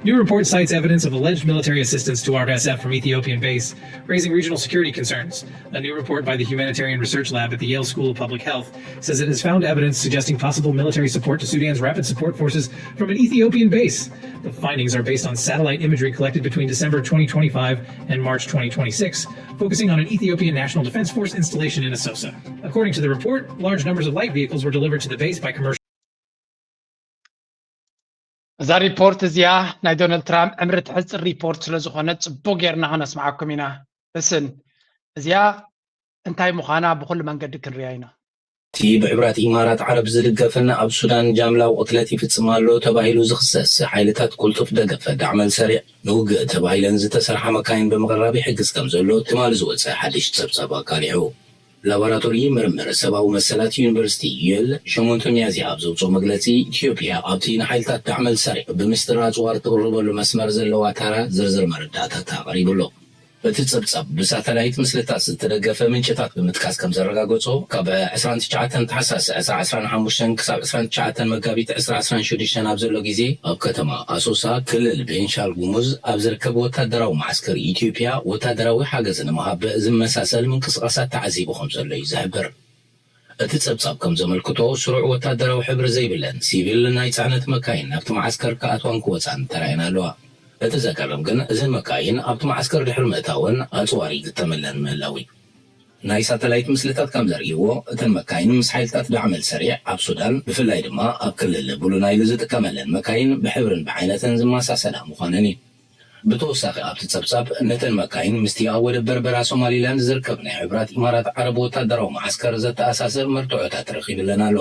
New report cites evidence of alleged military assistance to R S F from Ethiopian base, raising regional security concerns. A new report by the Humanitarian Research Lab at the Yale School of Public Health says it has found evidence suggesting possible military support to Sudan's Rapid Support Forces from an Ethiopian base. The findings are based on satellite imagery collected between December twenty twenty-five and March twenty twenty-six, focusing on an Ethiopian National Defense Force installation in Assosa. According to the report, large numbers of light vehicles were delivered to the base by commercial እዛ ሪፖርት እዚኣ ናይ ዶናልድ ትራምፕ ዕምሪ ትሕፅር ሪፖርት ስለ ዝኾነ ፅቡቅ ጌርና ከነስምዓኩም ኢና። እስን እዚኣ እንታይ ምዃና ብኩሉ መንገዲ ክንሪኣ ኢና። እቲ ብሕብራት ኢማራት ዓረብ ዝድገፍን ኣብ ሱዳን ጃምላዊ ቅትለት ይፍጽም ኣሎ ተባሂሉ ዝኽሰስ ሓይልታት ቅልጡፍ ደገፍ ዳዕመል ሰሪዕ ንውግእ ተባሂለን ዝተሰርሓ መካይን ብምቕራብ ይሕግዝ ከም ዘሎ ትማሊ ዝወጸ ሓድሽ ጸብጻብ ኣቃሊሑ። ላቦራቶሪ ምርምር ሰብኣዊ መሰላት ዩኒቨርሲቲ ዩል ሸሞንተ ሚያዝያ ኣብ ዘውፅኦ መግለፂ ኢትዮጵያ ኣብቲ ንሓይልታት ዳዕመል ሰሪዕ ብምስጢር ኣፅዋር ትቕርበሉ መስመር ዘለዋ ታራ ዝርዝር መረዳእታታ ኣቕሪቡ ኣሎ። እቲ ጸብጻብ ብሳተላይት ምስልታት ዝተደገፈ ምንጭታት ብምጥቃስ ከም ዘረጋገጾ ካብ ዕስራን ትሽዓተን ታሕሳስ ዕስራ ዕስራን ሓሙሽተን ክሳብ ዕስራን ትሽዓተን መጋቢት ዕስራ ዕስራን ሽዱሽተን ኣብ ዘሎ ግዜ ኣብ ከተማ ኣሶሳ ክልል ቤንሻል ጉሙዝ ኣብ ዝርከብ ወታደራዊ መዓስከር ኢትዮጵያ ወታደራዊ ሓገዝ ንምሃብ ዝመሳሰል ምንቅስቓሳት ተዓዚቡ ከም ዘሎ እዩ ዝሕብር። እቲ ጸብጻብ ከም ዘመልክቶ ስሩዕ ወታደራዊ ሕብሪ ዘይብለን ሲቪል ናይ ጽዕነት መካይን ናብቲ መዓስከር ክኣትዋን ክወጻን ተራእየን ኣለዋ። እቲ ዘገርም ግን እዘን መካይን ኣብቲ መዓስከር ድሕሪ ምእታወን ኣጽዋር ይግጠመለን ምህላው እዩ። ናይ ሳተላይት ምስልታት ከም ዘርእይዎ እተን መካይን ምስ ሓይልታት ዳዕመል ሰሪዕ ኣብ ሱዳን ብፍላይ ድማ ኣብ ክልል ብሉ ናይል ዝጥቀመለን መካይን ብሕብርን ብዓይነትን ዝመሳሰላ ምዃነን እዩ። ብተወሳኺ ኣብቲ ጸብጻብ ነተን መካይን ምስቲ ኣብ ወደብ በርበራ ሶማሊላንድ ዝርከብ ናይ ሕብራት ኢማራት ዓረብ ወታደራዊ መዓስከር ዘተኣሳስር መርትዖታት ረኺብለን ኣሎ።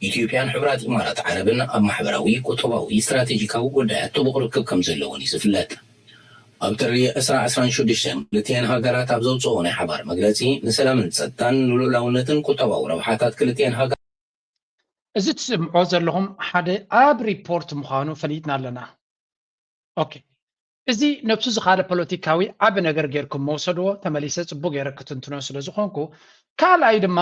ኢትዮጵያን ሕብራት ኢማራት ዓረብን ኣብ ማሕበራዊ፣ ቁጠባዊ፣ ስትራቴጂካዊ ጉዳያት ጥቡቕ ርክብ ከም ዘለወን እዩ ዝፍለጥ። ኣብ ጥሪ ዕስራ ዕስራን ሽዱሽተን ክልቲኤን ሃገራት ኣብ ዘውፅኦ ናይ ሓባር መግለፂ ንሰላምን ፀጥታን ንልኡላውነትን ቁጠባዊ ረብሓታት ክልቲኤን ሃገራት እዚ ትስምዖ ዘለኹም ሓደ ኣብ ሪፖርት ምዃኑ ፈሊጥና ኣለና። ኦኬ፣ እዚ ነብሱ ዝኻለ ፖለቲካዊ ዓቢ ነገር ጌርኩም መውሰድዎ ተመሊሰ ጽቡቅ ጌረ ክትንትኖ ስለ ዝኾንኩ፣ ካልኣይ ድማ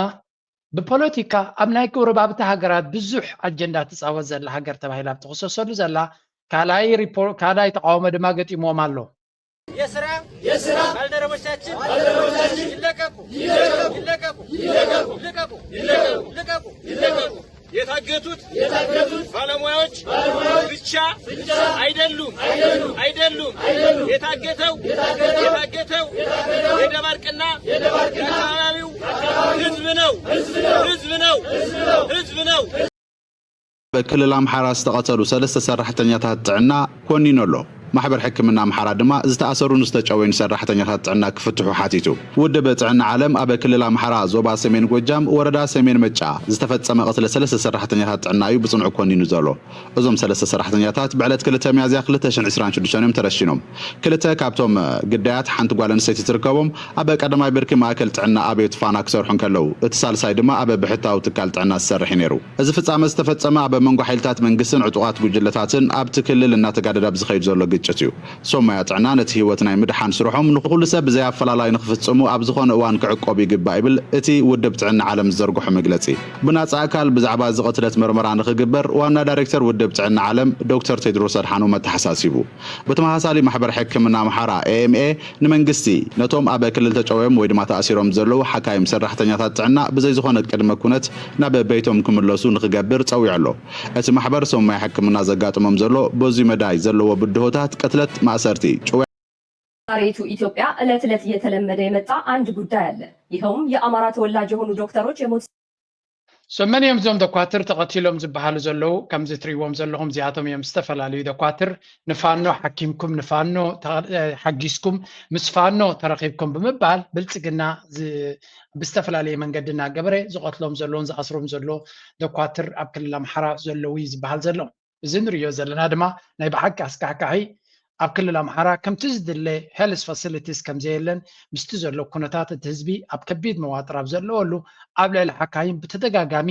ብፖለቲካ ኣብ ናይ ጎረባብቲ ሃገራት ብዙሕ ኣጀንዳ ትጻወት ዘላ ሃገር ተባሂላ ኣብ ትኽሰሰሉ ዘላ ካልኣይ ሪፖርት ካልኣይ ተቃውሞ ድማ ገጢምዎም ኣሎ። የስራ የስራ ባልደረቦቻችን ባልደረቦቻችን ይለቀቁ ይለቀቁ ይለቀቁ ይለቀቁ ይለቀቁ ይለቀቁ ይለቀቁ የታገቱት የታገቱት ባለሙያዎች ባለሙያዎች ብቻ ብቻ አይደሉም አይደሉም አይደሉም አይደሉም የታገተው የታገተው የታገተው የደባርቅና የደባርቅና የአካባቢው ህዝብ ነው ህዝብ ነው ህዝብ ነው ህዝብ ነው። በክልል ኣምሓራ ዝተቐተሉ ሰለስተ ሰራሕተኛታት ጥዕና ኮኒኑ ኣሎ። ማሕበር ሕክምና ኣምሓራ ድማ ዝተኣሰሩን ዝተጨወዩን ሰራሕተኛታት ጥዕና ክፍትሑ ሓቲቱ። ውድብ ጥዕና ዓለም ኣብ ክልል ኣምሓራ ዞባ ሰሜን ጎጃም ወረዳ ሰሜን መጫ ዝተፈጸመ ቅትለት ሰለስተ ሰራሕተኛታት ጥዕና እዩ ብጽኑዕ ኮኒኑ ዘሎ። እዞም ሰለስተ ሰራሕተኛታት ብዕለት ክልተ ሚያዝያ ክልተ ሽሕን ዕስራን ሽዱሽተን እዮም ተረሺኖም። ክልተ ካብቶም ግዳያት ሓንቲ ጓል ኣንስተይቲ ትርከቦም። ኣብ ቀዳማይ ብርኪ ማእከል ጥዕና ኣቤት ፋና ክሰርሑ እንከለዉ፣ እቲ ሳልሳይ ድማ ኣብ ብሕታዊ ትካል ጥዕና ዝሰርሕ እዩ ነይሩ። እዚ ፍጻመ ዝተፈጸመ ኣብ መንጎ ሓይልታት መንግስትን ዕጡቓት ጉጅለታትን ኣብቲ ክልል እናተጋደደ ኣብ ዝኸይድ ዘሎ ግጭት እዩ። ሰብ ሞያ ጥዕና ነቲ ህይወት ናይ ምድሓን ስርሖም ንኹሉ ሰብ ብዘይ ኣፈላላይ ንኽፍጽሙ ኣብ ዝኾነ እዋን ክዕቆብ ይግባእ ይብል እቲ ውድብ ጥዕና ዓለም ዝዘርግሖ መግለጺ። ብናጻ ኣካል ብዛዕባ እዚ ቅትለት መርመራ ንኽግበር ዋና ዳይሬክተር ውድብ ጥዕና ዓለም ዶክተር ቴድሮስ ኣድሓኖም ኣተሓሳሲቡ። ብተመሳሳሊ ማሕበር ሕክምና ኣምሓራ ኤ ኤም ኤ ንመንግስቲ ነቶም ኣብ ክልል ተጨውዮም ወይ ድማ ተኣሲሮም ዘለዉ ሓካይም ሰራሕተኛታት ጥዕና ብዘይ ዝኾነ ቅድመ ኩነት ናብ ቤቶም ክምለሱ ንኽገብር ጸዊዑ ኣሎ። እቲ ማሕበር ሰብ ሞያ ሕክምና ዘጋጥሞም ዘሎ በዙይ መዳይ ዘለዎ ብድሆታት ቅትለት፣ ማእሰርቲ፣ ጭውያ ዛሬቱ ኢትዮጵያ ዕለት ዕለት እየተለመደ የመጣ አንድ ጉዳይ አለ። ይኸውም የአማራ ተወላጅ የሆኑ ዶክተሮች የሞት So መን እዮም እዞም ደኳትር ተቐቲሎም ዝበሃሉ ዘለዉ? ከምዚ ትሪእዎም ዘለኹም እዚኣቶም እዮም ዝተፈላለዩ ደኳትር ንፋኖ ሓኪምኩም ንፋኖ ሓጊዝኩም ምስ ፋኖ ተረኺብኩም ብምባል ብልፅግና ብዝተፈላለየ መንገዲ እናገበረ ዝቐትሎም ዘለውን ዝኣስሮም ዘሎ ደኳትር ኣብ ክልል ኣምሓራ ዘለዉ እዩ ዝበሃል ዘሎ። እዚ ንሪኦ ዘለና ድማ ናይ ብሓቂ ኣስካሕካሒ ኣብ ክልል ኣምሓራ ከምቲ ዝድለ health facilities ከምዘየለን ምስቲ ዘሎ ኩነታት እቲ ህዝቢ ኣብ ከቢድ መዋጥር ኣብ ዘለወሉ ኣብ ልዕሊ ሓካይም ብተደጋጋሚ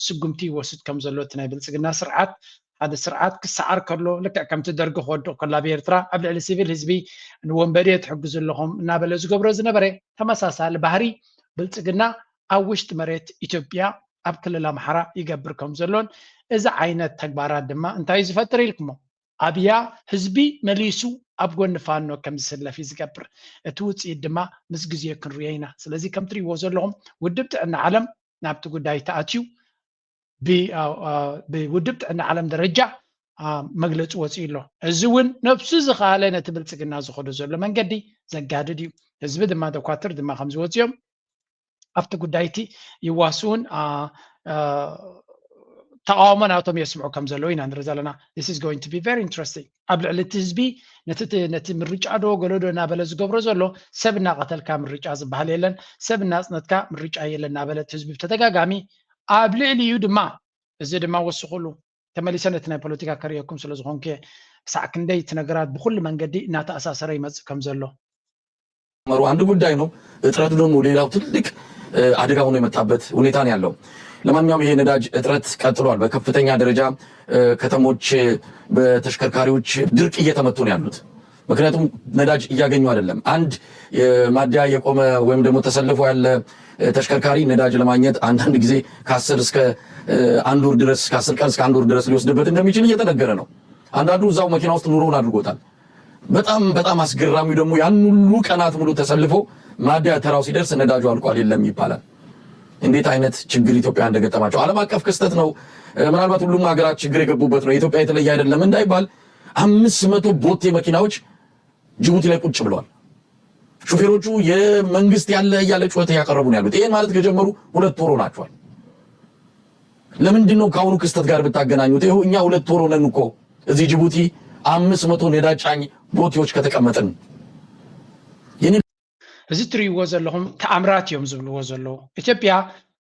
ስጉምቲ ይወስድ ከም ዘሎ እቲ ናይ ብልፅግና ስርዓት ሓደ ስርዓት ክሰዓር ከሎ ልክዕ ከምቲ ደርጊ ክወድቕ ከሎ ኣብ ኤርትራ ኣብ ልዕሊ ሲቪል ህዝቢ ንወንበዴ ትሕግዙ ኣለኹም እናበለ ዝገብሮ ዝነበረ ተመሳሳሊ ባህሪ ብልፅግና ኣብ ውሽጢ መሬት ኢትዮጵያ ኣብ ክልል ኣምሓራ ይገብር ከም ዘሎን እዚ ዓይነት ተግባራት ድማ እንታይ እዩ ዝፈጥር ኢልኩሞ? ኣብያ ህዝቢ መሊሱ ኣብ ጎኒ ፋኖ ከም ዝስለፍ እዩ ዝገብር። እቲ ውፅኢት ድማ ምስ ግዜ ክንሪኦ ኢና። ስለዚ ከም ትሪእዎ ዘለኹም ውድብ ጥዕና ዓለም ናብቲ ጉዳይ ተኣትዩ ብውድብ ጥዕና ዓለም ደረጃ መግለፂ ወፂኡ ኣሎ። እዚ እውን ነብሱ ዝኸኣለ ነቲ ብልፅግና ዝኸዶ ዘሎ መንገዲ ዘጋድድ እዩ። ህዝቢ ድማ ደኳትር ድማ ከም ዝወፅኦም ኣብቲ ጉዳይ እቲ ይዋስኡን ተቃውሞ ናቶም የስምዑ ከም ዘለዉ ኢና ንርኢ ዘለና። This is going to be very interesting። ኣብ ልዕሊ እቲ ህዝቢ ነቲ ምርጫ ዶ ገሎ ዶ እናበለ ዝገብሮ ዘሎ ሰብ እናቀተልካ ምርጫ ዝበሃል የለን፣ ሰብ እናጽነትካ ምርጫ የለን እናበለ እቲ ህዝቢ ብተደጋጋሚ ኣብ ልዕሊኡ ድማ እዚ ድማ ወስኹሉ ተመሊሰ ነቲ ናይ ፖለቲካ ከርእየኩም ስለ ዝኾንኩ ክሳዕ ክንደይ እቲ ነገራት ብኩሉ መንገዲ እናተኣሳሰረ ይመጽእ ከም ዘሎ መሩ አንድ ጉዳይ ነው። እጥረቱ ደግሞ ሌላው ትልቅ አደጋ ሆኖ የመጣበት ሁኔታ ነው ያለው። ለማንኛውም ይሄ ነዳጅ እጥረት ቀጥሏል። በከፍተኛ ደረጃ ከተሞች በተሽከርካሪዎች ድርቅ እየተመቱ ነው ያሉት። ምክንያቱም ነዳጅ እያገኙ አይደለም። አንድ ማደያ የቆመ ወይም ደግሞ ተሰልፎ ያለ ተሽከርካሪ ነዳጅ ለማግኘት አንዳንድ ጊዜ ከአስር እስከ አንድ ወር ድረስ፣ ከአስር ቀን እስከ አንድ ወር ድረስ ሊወስድበት እንደሚችል እየተነገረ ነው። አንዳንዱ እዛው መኪና ውስጥ ኑሮውን አድርጎታል። በጣም በጣም አስገራሚው ደግሞ ያን ሁሉ ቀናት ሙሉ ተሰልፎ ማደያ ተራው ሲደርስ ነዳጁ አልቋል የለም ይባላል። እንዴት አይነት ችግር ኢትዮጵያ እንደገጠማቸው ዓለም አቀፍ ክስተት ነው። ምናልባት ሁሉም ሀገራት ችግር የገቡበት ነው። ኢትዮጵያ የተለየ አይደለም እንዳይባል አምስት መቶ ቦቴ መኪናዎች ጅቡቲ ላይ ቁጭ ብለዋል። ሹፌሮቹ የመንግስት ያለ እያለ ጩኸት እያቀረቡ ነው ያሉት። ይሄን ማለት ከጀመሩ ሁለት ወር ሆናቸዋል። ለምንድን ነው ከአሁኑ ክስተት ጋር ብታገናኙት? ይኸው እኛ ሁለት ወር ሆነን እኮ እዚህ ጅቡቲ አምስት መቶ ነዳጅ ጫኝ ቦቴዎች ከተቀመጥን። እዚ ትርእይዎ ዘለኹም ተኣምራት እዮም ዝብልዎ ዘለዉ። ኢትዮጵያ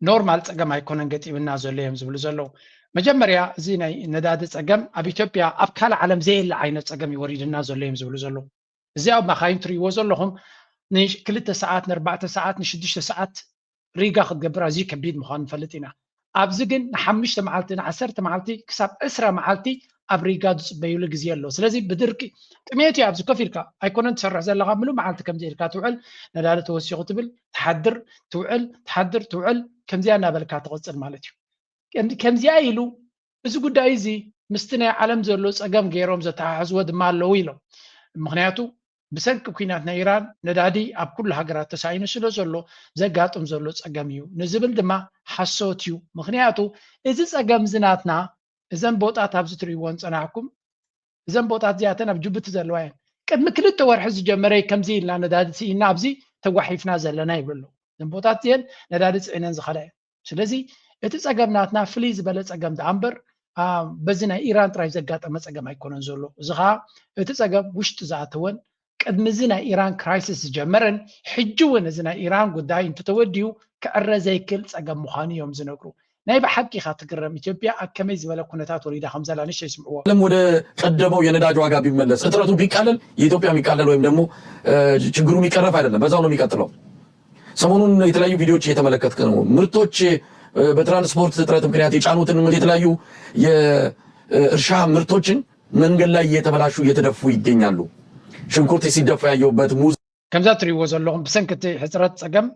ኖርማል ፀገም ኣይኮነን ገጢምና ዘሎ እዮም ዝብሉ ዘለዉ። መጀመርያ እዚ ናይ ነዳዲ ፀገም ኣብ ኢትዮጵያ ኣብ ካልእ ዓለም ዘየለ ዓይነት ፀገም እዩ ወሪድና ዘሎ እዮም ዝብሉ ዘለዉ። እዚ ኣብ መኻይን ትርእይዎ ዘለኹም ንክልተ ሰዓት ንኣርባዕተ ሰዓት ንሽዱሽተ ሰዓት ሪጋ ክትገብር ኣዝዩ ከቢድ ምዃኑ ንፈልጥ ኢና። ኣብዚ ግን ንሓሙሽተ መዓልቲ ንዓሰርተ መዓልቲ ክሳብ ዕስራ መዓልቲ ኣብ ሪጋ ዝፅበዩሉ ግዜ ኣሎ። ስለዚ ብድርቂ ጥሜት እዩ ኣብዚ ኮፍ ኢልካ ኣይኮነን ትሰርሕ ዘለኻ፣ ምሉእ መዓልቲ ከምዚ ኢልካ ትውዕል፣ ነዳዲ ተወሲኹ ትብል፣ ትሓድር፣ ትውዕል፣ ትሓድር፣ ትውዕል፣ ከምዚኣ እናበልካ ትቕፅል ማለት እዩ። ከምዚኣ ኢሉ እዚ ጉዳይ እዚ ምስቲ ናይ ዓለም ዘሎ ፀገም ገይሮም ዘተሓሕዝዎ ድማ ኣለዉ ኢሎም። ምክንያቱ ብሰንኪ ኲናት ናይ ኢራን ነዳዲ ኣብ ኩሉ ሃገራት ተሳኢኑ ስለ ዘሎ ዘጋጥም ዘሎ ፀገም እዩ ንዝብል ድማ ሓሶት እዩ። ምክንያቱ እዚ ፀገም እዚ ናትና እዘን ቦጣት ኣብዚ ትርእይዎን ፀናሕኩም እዘን ቦጣት እዚኣተን ኣብ ጅቡቲ ዘለዋ እየን። ቅድሚ ክልተ ወርሒ ዝጀመረ ከምዚ ኢልና ነዳዲ ስኢና ኣብዚ ተጓሒፍና ዘለና ይብሉ ኣለዉ። እዘን ቦጣት እዚአን ነዳዲ ፅዒነን ዝኸዳ እየን። ስለዚ እቲ ፀገም ናትና ፍልይ ዝበለ ፀገም ደኣ እምበር በዚ ናይ ኢራን ጥራይ ዘጋጠመ ፀገም ኣይኮነን ዘሎ። እዚ ከዓ እቲ ፀገም ውሽጢ ዝኣተወን ቅድሚ እዚ ናይ ኢራን ክራይሲስ ዝጀመረን ሕጂ እውን እዚ ናይ ኢራን ጉዳይ እንተተወዲኡ ክዕረ ዘይክል ፀገም ምዃኑ እዮም ዝነግሩ። ናይ ብሓቂ ኢኻ ትግረም። ኢትዮጵያ ኣብ ከመይ ዝበለ ኩነታት ወሪዳ ከም ዘላ ንእሽተይ ስምዕዎ። ዓለም ወደ ቀደመው የነዳጅ ዋጋ ቢመለስ እጥረቱ ቢቃለል የኢትዮጵያ የሚቃለል ወይም ደግሞ ችግሩ የሚቀረፍ አይደለም፣ በዛው ነው የሚቀጥለው። ሰሞኑን የተለያዩ ቪዲዮዎች እየተመለከትክ ነው። ምርቶች በትራንስፖርት እጥረት ምክንያት የጫኑትን የተለያዩ የእርሻ ምርቶችን መንገድ ላይ እየተበላሹ እየተደፉ ይገኛሉ። ሽንኩርት ሲደፋ ያየሁበት፣ ሙዝ ከምዛ ትሪእዎ ዘለኹም ብሰንኪ እቲ ሕፅረት ፀገም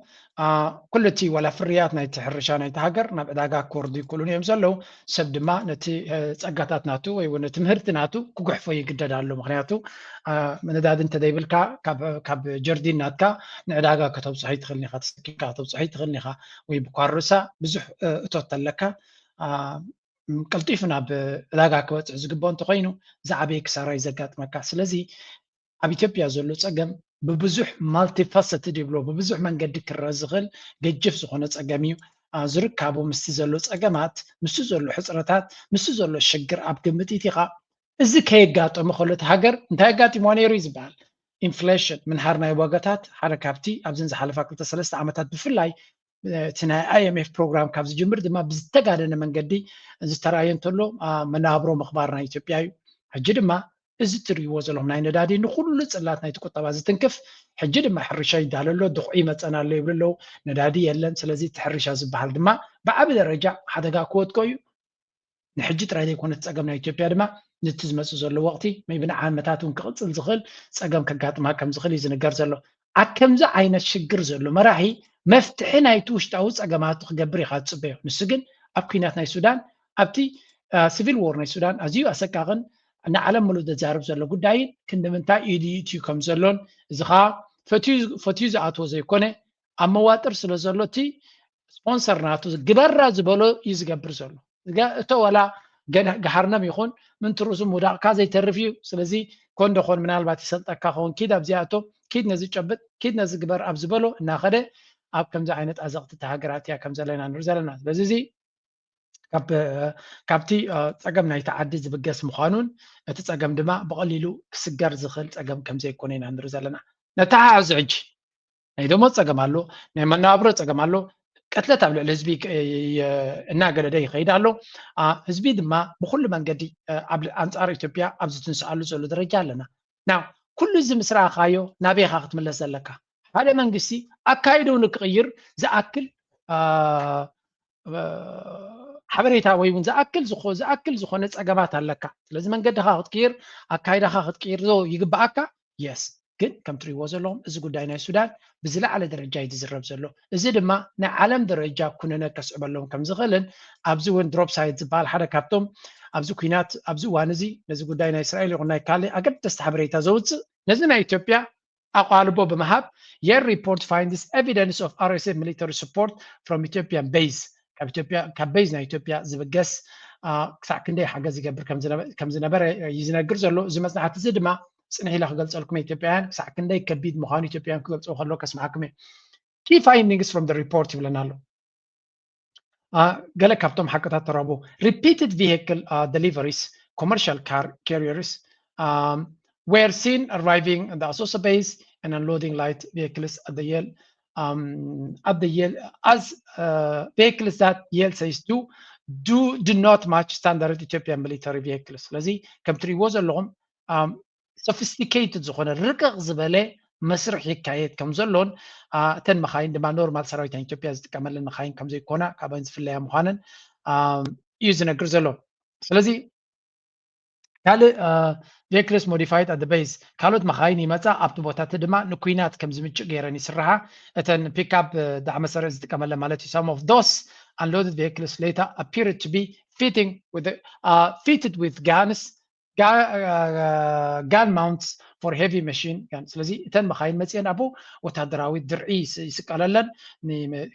ኩሉ እቲ ዋላ ፍርያት ናይቲ ሕርሻ ናይቲ ሃገር ናብ ዕዳጋ ክወርዱ ይክእሉን እዮም ዘለዉ። ሰብ ድማ ነቲ ፀጋታት ናቱ ወይ እውን ነቲ ምህርቲ ናቱ ክጉሕፎ ይግደድ ኣሎ። ምክንያቱ ነዳዲ እንተዘይብልካ ካብ ጀርዲን ናትካ ንዕዳጋ ከተብፅሖ ይትኽእልን ኢኻ፣ ተሰኪምካ ከተብፅሖ ይትኽእልን ኢኻ። ወይ ብኳርሳ ብዙሕ እቶት ተለካ ቀልጢፉ ናብ ዕዳጋ ክበፅሕ ዝግብኦ እንተኮይኑ ዝዓበየ ክሳራ እዩ ዘጋጥመካ። ስለዚ ኣብ ኢትዮጵያ ዘሎ ፀገም ብብዙሕ ማልቲፋሰትድ ይብሎ ብብዙሕ መንገዲ ክረ ዝኽእል ገጅፍ ዝኾነ ፀገም እዩ። ዝርካቡ ምስቲ ዘሎ ፀገማት፣ ምስቲ ዘሎ ሕፅረታት፣ ምስቲ ዘሎ ሽግር ኣብ ግምት ኢቲኻ እዚ ከየጋጠሙ ከሎ እቲ ሃገር እንታይ ኣጋጢሞ ነይሩ እዩ ዝበሃል። ኢንፍሌሽን፣ ምንሃር ናይ ዋጋታት ሓደ ካብቲ ኣብዘን ዝሓለፋ ክልተ ሰለስተ ዓመታት ብፍላይ እቲ ናይ ኣይኤምኤፍ ፕሮግራም ካብ ዝጅምር ድማ ብዝተጋደነ መንገዲ ዝተራእየ እንተሎ መናብሮ ምኽባር ናይ ኢትዮጵያ እዩ። ሕጂ ድማ እዚ ትርእይዎ ዘለኹም ናይ ነዳዲ ንኩሉ ጽላት ናይቲ ቁጠባ ዝትንክፍ፣ ሕጂ ድማ ሕርሻ ይዳሎ ኣሎ፣ ድኹዒ ይመጸና ኣሎ ይብሉ ኣለዉ። ነዳዲ የለን። ስለዚ እቲ ሕርሻ ዝበሃል ድማ ብዓቢ ደረጃ ሓደጋ ክወድቆ እዩ። ንሕጂ ጥራይ ዘይኮነ እቲ ጸገም ናይ ኢትዮጵያ ድማ ነቲ ዝመጽእ ዘሎ ወቕቲ ሜይቢ ንዓመታት እውን ክቕጽል ዝኽእል ጸገም ከጋጥማ ከም ዝኽእል እዩ ዝንገር ዘሎ። ኣብ ከምዚ ዓይነት ሽግር ዘሎ መራሒ መፍትሒ ናይቲ ውሽጣዊ ጸገማቱ ክገብር ኢኻ ትጽበዮ። ንሱ ግን ኣብ ኲናት ናይ ሱዳን ኣብቲ ሲቪል ዎር ናይ ሱዳን ኣዝዩ ኣሰቃቕን ንዓለም ሙሉእ ዘዛርብ ዘሎ ጉዳይን ክንዲ ምንታይ ኢዱ ይእትዩ ከም ዘሎን፣ እዚ ኸዓ ፈትዩ ፈትዩ ዝኣትዎ ዘይኮነ፣ ኣብ መዋጥር ስለ ዘሎ፣ እቲ ስፖንሰር ናቱ ግበራ ዝበሎ እዩ ዝገብር ዘሎ። እቶ ዋላ ገሃርነም ይኹን ምንትርሱ ምውዳቕካ ዘይተርፍ እዩ። ስለዚ ኮን ዶ ኮን ምናልባት ይሰልጠካ ኸውን፣ ኪድ ኣብዚኣቶ፣ ኪድ ነዚ ጨብጥ፣ ኪድ ነዚ ግበር ኣብ ዝበሎ እናኸደ፣ ኣብ ከምዚ ዓይነት ኣዘቕቲ እታ ሃገር ኣትያ ከም ዘለና ንርኢ ዘለና። ስለዚ እዚ ካብ ካብቲ ጸገም ናይቲ ዓዲ ዝብገስ ምዃኑን፣ እቲ ጸገም ድማ ብቐሊሉ ክስገር ዝኽእል ጸገም ከም ዘይኮነ ኢና ንርኢ ዘለና። ነተሓሕዝ ሕጂ። ናይ ደሞዝ ጸገም ኣሎ፣ ናይ መነባብሮ ጸገም ኣሎ። ቅትለት ኣብ ልዕሊ ህዝቢ እናገደደ ይኸይድ ኣሎ። ህዝቢ ድማ ብኹሉ መንገዲ ኣብ ኣንጻር ኢትዮጵያ ኣብ ዝትንስኣሉ ዘሎ ደረጃ ኣለና። ናው ኩሉ እዚ ምስ ረኣኻዮ ናበይ ኢኻ ክትምለስ ዘለካ? ሓደ መንግስቲ ኣካይድኡ ንክቕይር ዝኣክል ሓበሬታ ወይ እውን ዝኣክል ዝኾነ ጸገማት ኣለካ። ስለዚ መንገድኻ ክትቅይር፣ ኣካይዳኻ ክትቅይር ዶ ይግብኣካ? የስ። ግን ከም ትሪእዎ ዘለኹም እዚ ጉዳይ ናይ ሱዳን ብዝለዓለ ደረጃ እዩ ዝዝረብ ዘሎ። እዚ ድማ ናይ ዓለም ደረጃ ኩነነ ከስዕበሎም ከም ዝኽእልን ኣብዚ እውን ድሮፕ ሳይት ዝበሃል ሓደ ካብቶም ኣብዚ ኩናት ኣብዚ እዋን እዚ ነዚ ጉዳይ ናይ እስራኤል ይኹን ናይ ካልእ ኣገደስቲ ሓበሬታ ዘውፅእ ነዚ ናይ ኢትዮጵያ ኣቓልቦ ብምሃብ your report finds evidence of R S F military support from Ethiopian base ካብ ኢትዮጵያ ካብ ቤዝ ናይ ኢትዮጵያ ዝብገስ ክሳዕ ክንደይ ሓገዝ ይገብር ከም ዝነበረ እዩ ዝነግር ዘሎ። እዚ መፅናዕቲ እዚ ድማ ፅንሕ ኢለ ክገልፀልኩም ኢትዮጵያውያን ክሳዕ ክንደይ ከቢድ ምዃኑ ኢትዮጵያውያን ክገልፅዎ ከለዉ ከስምዓኩም እየ። Key findings from the report ይብለና ኣሎ። ገለ ካብቶም ሓቅታት ተረቡ repeated vehicle deliveries commercial car carriers were seen arriving at the Asosa base and unloading light vehicles at the Yale um, at the Yale as uh, vehicles that Yale says do do do not match standard Ethiopian military vehicles. ስለዚ ከም ትሪእዎ ዘለኹም sophisticated ዝኾነ ርቅቕ ዝበለ መስርሕ ይካየድ ከም ዘሎን እተን መኻይን ድማ ኖርማል ሰራዊት ኢትዮጵያ ዝጥቀመለን መኻይን ከም ዘይኮና ካብን ዝፍለያ ምዃነን እዩ ዝነግር ዘሎ። ስለዚ ካልእ vehicles modified at the base ካልኦት መኻይን ይመፃ ኣብቲ ቦታ እቲ ድማ ንኩናት ከም ዝምችእ ገይረን ይስርሓ። እተን ፒካፕ ዳዕመ ሰሪዕ ዝጥቀመለን ማለት እዩ። Some of those unloaded vehicles later appeared to be fitting with uh, fitted with guns gun mounts for heavy machine gun። ስለዚ እተን መኻይን መፅአን ኣብኡ ወታደራዊ ድርዒ ይስቀለለን፣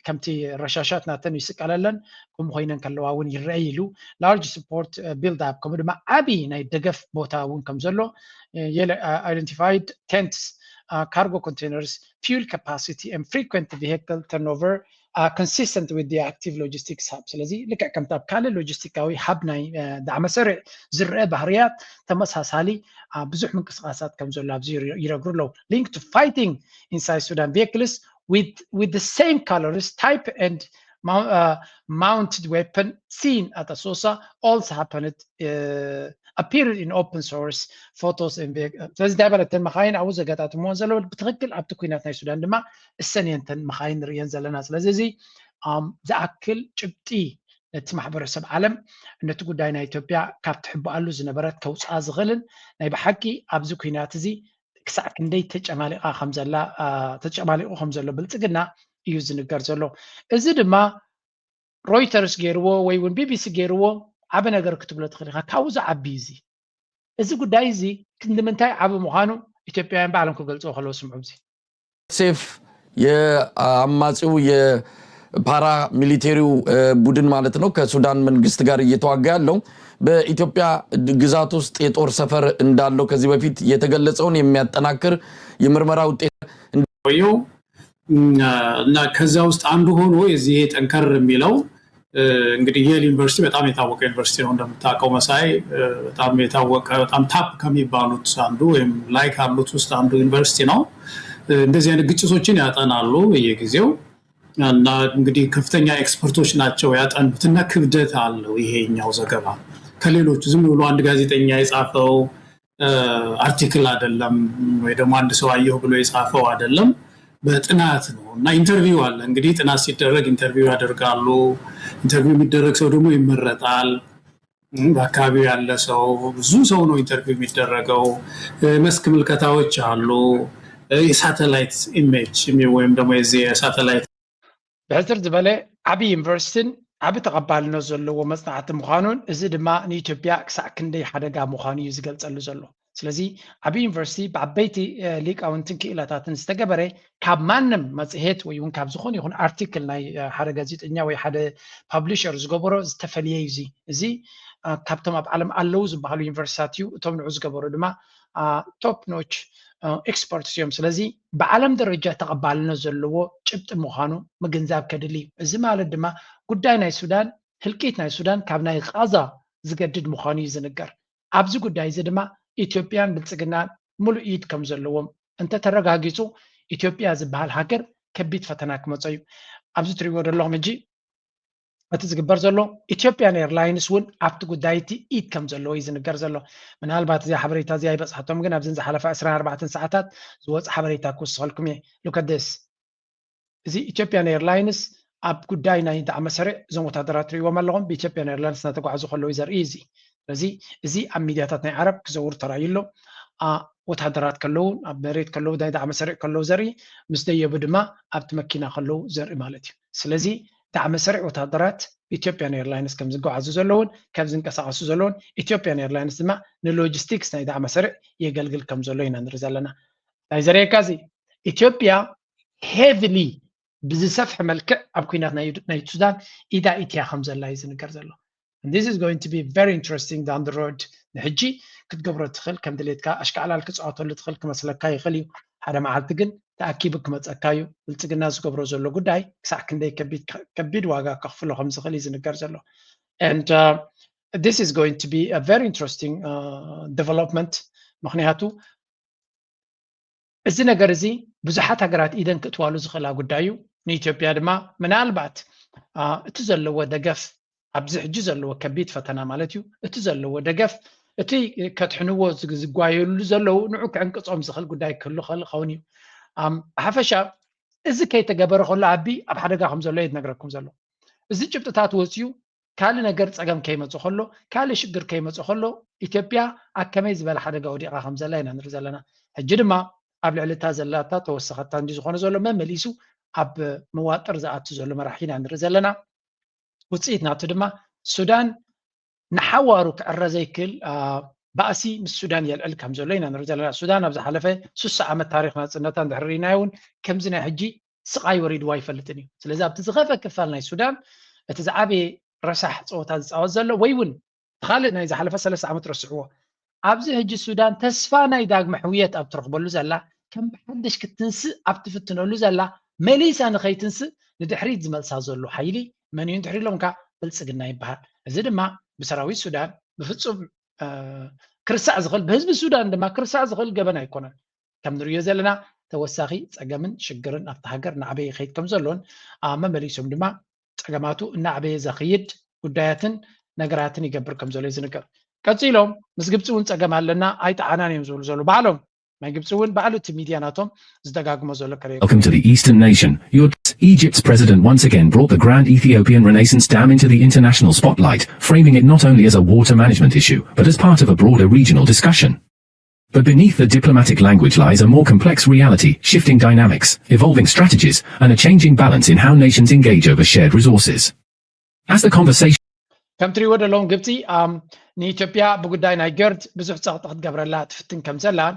ከምቲ ረሻሻት ናተን ይስቀለለን፣ ከምኡ ኮይነን ከለዋ እውን ይረአይ ኢሉ። Large support build up ከምኡ ድማ ዓብዪ ናይ ደገፍ ቦታ እውን ከም ዘሎ identified tents cargo containers fuel capacity and frequent vehicle turnover consistent with the active logistics hub። ስለዚ ልክዕ ከምቲ ኣብ ካልእ ሎጂስቲካዊ ሃብ ናይ ዳዕመ ሰሪዕ ዝረአ ባህርያት ተመሳሳሊ ብዙሕ ምንቅስቃሳት ከም ዘሎ ኣብዚ ይነግሩ ኣለዉ። Linked to fighting inside Sudan vehicles with with the same colors type and mounted weapon seen at Asosa also happened appeared in open source photos and ስለዚ እንታይ በለ እተን መኻይን ኣብኡ ዘገጣጥምዎን ዘለዉ ብትኽክል ኣብቲ ኩናት ናይ ሱዳን ድማ እሰን እየን እተን መኻይን ንርእየን ዘለና። ስለዚ እዚ ዝኣክል ጭብጢ ነቲ ማሕበረሰብ ዓለም ነቲ ጉዳይ ናይ ኢትዮጵያ ካብ ትሕብኣሉ ዝነበረት ከውፅኣ ዝኽእልን ናይ ብሓቂ ኣብዚ ኩናት እዚ ክሳዕ ክንደይ ተጨማሊቓ ከምዘላ ተጨማሊቑ ከም ዘሎ ብልፅግና እዩ ዝንገር ዘሎ። እዚ ድማ ሮይተርስ ገይርዎ ወይ እውን ቢቢሲ ገይርዎ ዓቢ ነገር ክትብሎ ትኽእል ኢኻ። ካብኡ ዝዓቢ እዚ እዚ ጉዳይ እዚ ክንዲ ምንታይ ዓቢ ምዃኑ ኢትዮጵያውያን ባዕሎም ክገልፅዎ ከለዉ ስምዑ። እዚ ሴፍ የአማጺው የፓራ ሚሊቴሪው ቡድን ማለት ነው ከሱዳን መንግስት ጋር እየተዋጋ ያለው በኢትዮጵያ ግዛት ውስጥ የጦር ሰፈር እንዳለው ከዚህ በፊት የተገለጸውን የሚያጠናክር የምርመራ ውጤት ቆየው እና ከዛ ውስጥ አንዱ ሆኖ የዚህ ጠንከር የሚለው እንግዲህ ዬል ዩኒቨርሲቲ በጣም የታወቀ ዩኒቨርሲቲ ነው እንደምታውቀው መሳይ። በጣም የታወቀ በጣም ታፕ ከሚባሉት አንዱ ወይም ላይ ካሉት ውስጥ አንዱ ዩኒቨርሲቲ ነው። እንደዚህ አይነት ግጭቶችን ያጠናሉ በየጊዜው እና እንግዲህ ከፍተኛ ኤክስፐርቶች ናቸው ያጠኑት እና ክብደት አለው ይሄኛው ዘገባ ከሌሎቹ ዝም ብሎ አንድ ጋዜጠኛ የጻፈው አርቲክል አይደለም ወይ ደግሞ አንድ ሰው አየሁ ብሎ የጻፈው አይደለም። በጥናት ነው እና ኢንተርቪው አለ እንግዲህ ጥናት ሲደረግ ኢንተርቪው ያደርጋሉ። ኢንተርቪው የሚደረግ ሰው ደግሞ ይመረጣል። በአካባቢው ያለ ሰው ብዙ ሰው ነው ኢንተርቪው የሚደረገው። መስክ ምልከታዎች አሉ። የሳተላይት ኢሜጅ ወይም ደግሞ የዚህ የሳተላይት ብሕፅር ዝበለ ዓብዪ ዩኒቨርሲቲን ዓቢ ተቐባልነት ዘለዎ መጽናዕቲ ምዃኑን፣ እዚ ድማ ንኢትዮጵያ ክሳዕ ክንደይ ሓደጋ ምዃኑ እዩ ዝገልጸሉ ዘሎ። ስለዚ፣ ዓቢ ዩኒቨርሲቲ ብዓበይቲ፣ እ፣ ሊቃውንትን ክኢላታትን ዝተገበረ፣ ካብ ማንም መጽሔት ወይ እውን ካብ ዝኾነ ይኹን ኣርቲክል ናይ፣ እ፣ ሓደ ጋዜጠኛ ወይ ሓደ ፓብሊሸር ዝገበሮ ዝተፈልየ እዩ። እዚ፣ እዚ፣ እ፣ ካብቶም ኣብ ዓለም ኣለዉ ዝበሃሉ ዩኒቨርሲታት እዩ። እቶም ንዑ ዝገበሩ ድማ፣ እ፣ ቶፕ ኖች፣ እ፣ ኤክስፐርትስ እዮም። ስለዚ፣ ብዓለም ደረጃ ተቐባልነት ዘለዎ ጭብጢ ምዃኑ ምግንዛብ ከድሊ እዩ። እዚ ማለት ድማ ጉዳይ ናይ ሱዳን፣ ህልቂት ናይ ሱዳን ካብ ናይ ቓዛ ዝገድድ ምዃኑ እዩ ዝንገር። ኣብዚ ጉዳይ እዚ ድማ ኢትዮጵያን ብልጽግናን ምሉእ ኢድ ከም ዘለዎም እንተተረጋጊጹ፣ ኢትዮጵያ ዝበሃል ሃገር ከቢድ ፈተና ክመጾ እዩ። ኣብዚ ትሪእዎ ዘለኹም ሕጂ እቲ ዝግበር ዘሎ፣ ኢትዮጵያን ኤርላይንስ እውን ኣብቲ ጉዳይ እቲ ኢድ ከም ዘለዎ እዩ ዝንገር ዘሎ። ምናልባት እዚኣ ሓበሬታ እዚኣ ኣይበጽሓቶም፣ ግን ኣብዘን ዝሓለፋ ዕስራን ኣርባዕተን ሰዓታት ዝወጸ ሓበሬታ ክውስኸልኩም እየ። Look at this። እዚ ኢትዮጵያን ኤርላይንስ ኣብ ጉዳይ ናይ ዳዕመ ሰሪዕ እዞም ወታደራት ትሪእዎም ኣለኹም፣ ብኢትዮጵያን ኤርላይንስ እናተጓዓዙ ከለዉ ዘርኢ እዩ እዚ። ስለዚ እዚ ኣብ ሚድያታት ናይ ዓረብ ክዘውር ተራእዩ ኣሎ። አ፣ ወታደራት ከለዉ፣ ኣብ መሬት ከለዉ፣ ናይ ዳዕመ ሰሪዕ ከለዉ ዘርኢ፣ ምስ ደየቡ ድማ ኣብቲ መኪና ከለዉ ዘርኢ ማለት እዩ። ስለዚ ዳዕመ ሰሪዕ ወታደራት ኢትዮጵያን ኤርላይንስ ከም ዝጓዓዙ ዘለውን ከም ዝንቀሳቐሱ ዘለውን፣ ኢትዮጵያን ኤርላይንስ ድማ ንሎጂስቲክስ ናይ ዳዕመ ሰሪዕ የገልግል ከም ዘሎ ኢና ንርኢ ዘለና። ናይ ዘርእየካ እዚ፣ ኢትዮጵያ ሄቪሊ ብዝሰፍሐ መልክዕ ኣብ ኲናት ናይ፣ ናይ ሱዳን ኢዳ ኢትያ ከም ዘላ እዩ ዝንገር ዘሎ። And this is going to be very interesting down the road። ንሕጂ ክትገብሮ ትኽእል፣ ከም ድሌትካ ኣሽካዕላል ክጻወተሉ ትኽእል ክመስለካ ይኽእል እዩ። ሓደ መዓልቲ ግን ተኣኪቡ ክመጸካ እዩ። ብልጽግና ዝገብሮ ዘሎ ጉዳይ ክሳዕ ክንደይ ከቢድ፣ ከቢድ ዋጋ ከኽፍሎ ከም ዝኽእል እዩ ዝንገር ዘሎ። And, uh, this is going to be a very interesting, uh, development። ምኽንያቱ እዚ ነገር እዚ ብዙሓት ሃገራት ኢደን ክእትዋሉ ዝኽእላ ጉዳይ እዩ። ንኢትዮጵያ ድማ ምናልባት፣ አ፣ እቲ ዘለዎ ደገፍ፣ ኣብዚ ሕጂ ዘለዎ ከቢድ ፈተና ማለት እዩ፣ እቲ ዘለዎ ደገፍ፣ እቲ ከድሕንዎ ዝግ-፣ ዝጓየሉ ዘለዉ ንዑ ክዕንቅጾም ዝኽእል ጉዳይ ክህሉ ክኽእል ይኸውን እዩ። ኣም፣ ብሓፈሻ እዚ ከይተገበረ ከሎ ኣቢ ኣብ ሓደጋ ከም ዘሎ እየ ዝነግረኩም ዘሎ። እዚ ጭብጥታት ወፂኡ ካልእ ነገር ጸገም ከይመጽእ ከሎ፣ ካልእ ሽግር ከይመጽእ ከሎ፣ ኢትዮጵያ ኣብ ከመይ ዝበለ ሓደጋ ወዲቓ ከም ዘላ ኢና ንርኢ ዘለና። ሕጂ ድማ ኣብ ልዕሊ እታ ዘላታ ተወሰኸታ እንዲ ዝኾነ ዘሎ መመሊሱ ኣብ መዋጥር ዝኣቱ ዘሎ መራሒ ኢና ንርኢ ዘለና። ውጽኢት ናቱ ድማ ሱዳን ንሓዋሩ ክዕረ ዘይክእል፣ አ፣ ባእሲ ምስ ሱዳን የልዕል ከም ዘሎ ኢና ንርኢ ዘለና። ሱዳን ኣብ ዝሓለፈ ስሳ ዓመት ታሪኽ ናጽነታ እንድሕር ርኢናዮ እውን ከምዚ ናይ ሕጂ ስቓይ ወሪድዋ ኣይፈልጥን እዩ። ስለዚ ኣብቲ ዝኸፍአ ክፋል ናይ ሱዳን እቲ ዝዓበየ ረሳሕ ጸወታ ዝጻወት ዘሎ ወይ እውን እቲ ካልእ ናይ ዝሓለፈ ሰለስተ ዓመት ረስዕዎ። ኣብዚ ሕጂ ሱዳን ተስፋ ናይ ዳግመ ሕውየት ኣብ ትረኽበሉ ዘላ፣ ከም ብሓድሽ ክትንስእ ኣብ ትፍትነሉ ዘላ፣ መሊሳ ንኸይትንስእ ንድሕሪት ዝመልሳ ዘሎ ሓይሊ መን እዩ እንድሕር ኢሎምካ? ብልጽግና ይበሃል። እዚ ድማ ብሰራዊት ሱዳን ብፍጹም፣ እ፣ ክርሳዕ ዝኽእል፣ ብህዝቢ ሱዳን ድማ ክርሳዕ ዝኽእል ገበን ኣይኮነን። ከም ንርእዮ ዘለና ተወሳኺ ጸገምን ሽግርን ኣብቲ ሃገር እናዓበየ ይኸይድ ከም ዘሎን፣ አ፣ መመሊሶም ድማ ጸገማቱ እናዓበየ ዘኽይድ ጉዳያትን ነገራትን ይገብር ከም ዘሎ እዩ ዝንገር። ቀጺሎም ምስ ግብጺ እውን ጸገም ኣለና ኣይጠዓናን እዮም ዝብሉ ዘለዉ ባዕሎም። ናይ ግብጺ እውን ባዕሉ እቲ ሚድያ ናቶም ዝደጋግሞ ዘሎ ከርእየኩም። Welcome to the Eastern nation. Your Egypt's president once again brought the grand Ethiopian Renaissance Dam into the international spotlight, framing it not only as a water management issue, but as part of a broader regional discussion. But beneath the diplomatic language lies a more complex reality, shifting dynamics, evolving strategies, and a changing balance in how nations engage over shared resources. As the conversation ከም ትሪእዎ ዘለኹም ግብፂ፣ ኣም፣ ንኢትዮጵያ ብጉዳይ ናይ ገርድ ብዙሕ ፀቕጢ ክትገብረላ ትፍትን ከም ዘላን፣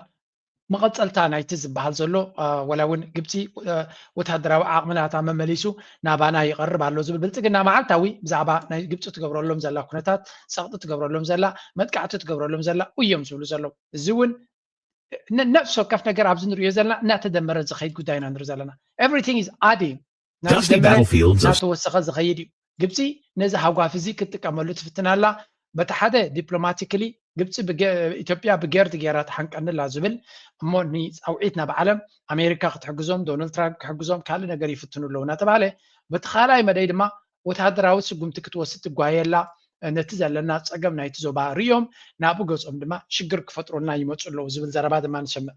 መቐፀልታ ናይቲ ዝበሃል ዘሎ፣ አ፣ ወላ እውን ግብፂ፣ አ፣ ወታደራዊ ዓቕሚ ናታ መመሊሱ ናባና ይቐርብ ኣሎ ዝብል ብልፅግና መዓልታዊ ብዛዕባ ናይ ግብፂ ትገብረሎም ዘላ ኩነታት፣ ፀቕጢ ትገብረሎም ዘላ፣ መጥቃዕቲ ትገብረሎም ዘላ እዮም ዝብሉ ዘለዉ። እዚ እውን ነ-፣ ነፍሲ ወከፍ ነገር ኣብዚ ንሪኦ ዘለና እናተደመረ ዝኸይድ ጉዳይ ኢና ንርኢ ዘለና። Everything is adding። Dusty እናተደመረ battlefields of እናተወሰኸ ዝኸይድ እዩ። ግብፂ ነዚ ሃጓፍ እዚ ክትጥቀመሉ ትፍትን ኣላ። በቲ ሓደ ዲፕሎማቲክሊ ግብፂ ብገ-፣ ኢትዮጵያ ብጌርድ ገይራ ትሓንቀኒ ኣላ ዝብል እሞ ንፃውዒት ናብ ዓለም ኣሜሪካ ክትሕግዞም፣ ዶናልድ ትራምፕ ክሕግዞም ካልእ ነገር ይፍትኑ ኣለዉ እናተባሃለ፣ በቲ ካልኣይ መደይ ድማ ወተሃደራዊ ስጉምቲ ክትወስድ ትጓየ ኣላ። ነቲ ዘለና ፀገም ናይቲ ዞባ ርእዮም ናብኡ ገፆም ድማ ሽግር ክፈጥሩልና ይመፁ ኣለዉ ዝብል ዘረባ ድማ ንሰምዕ።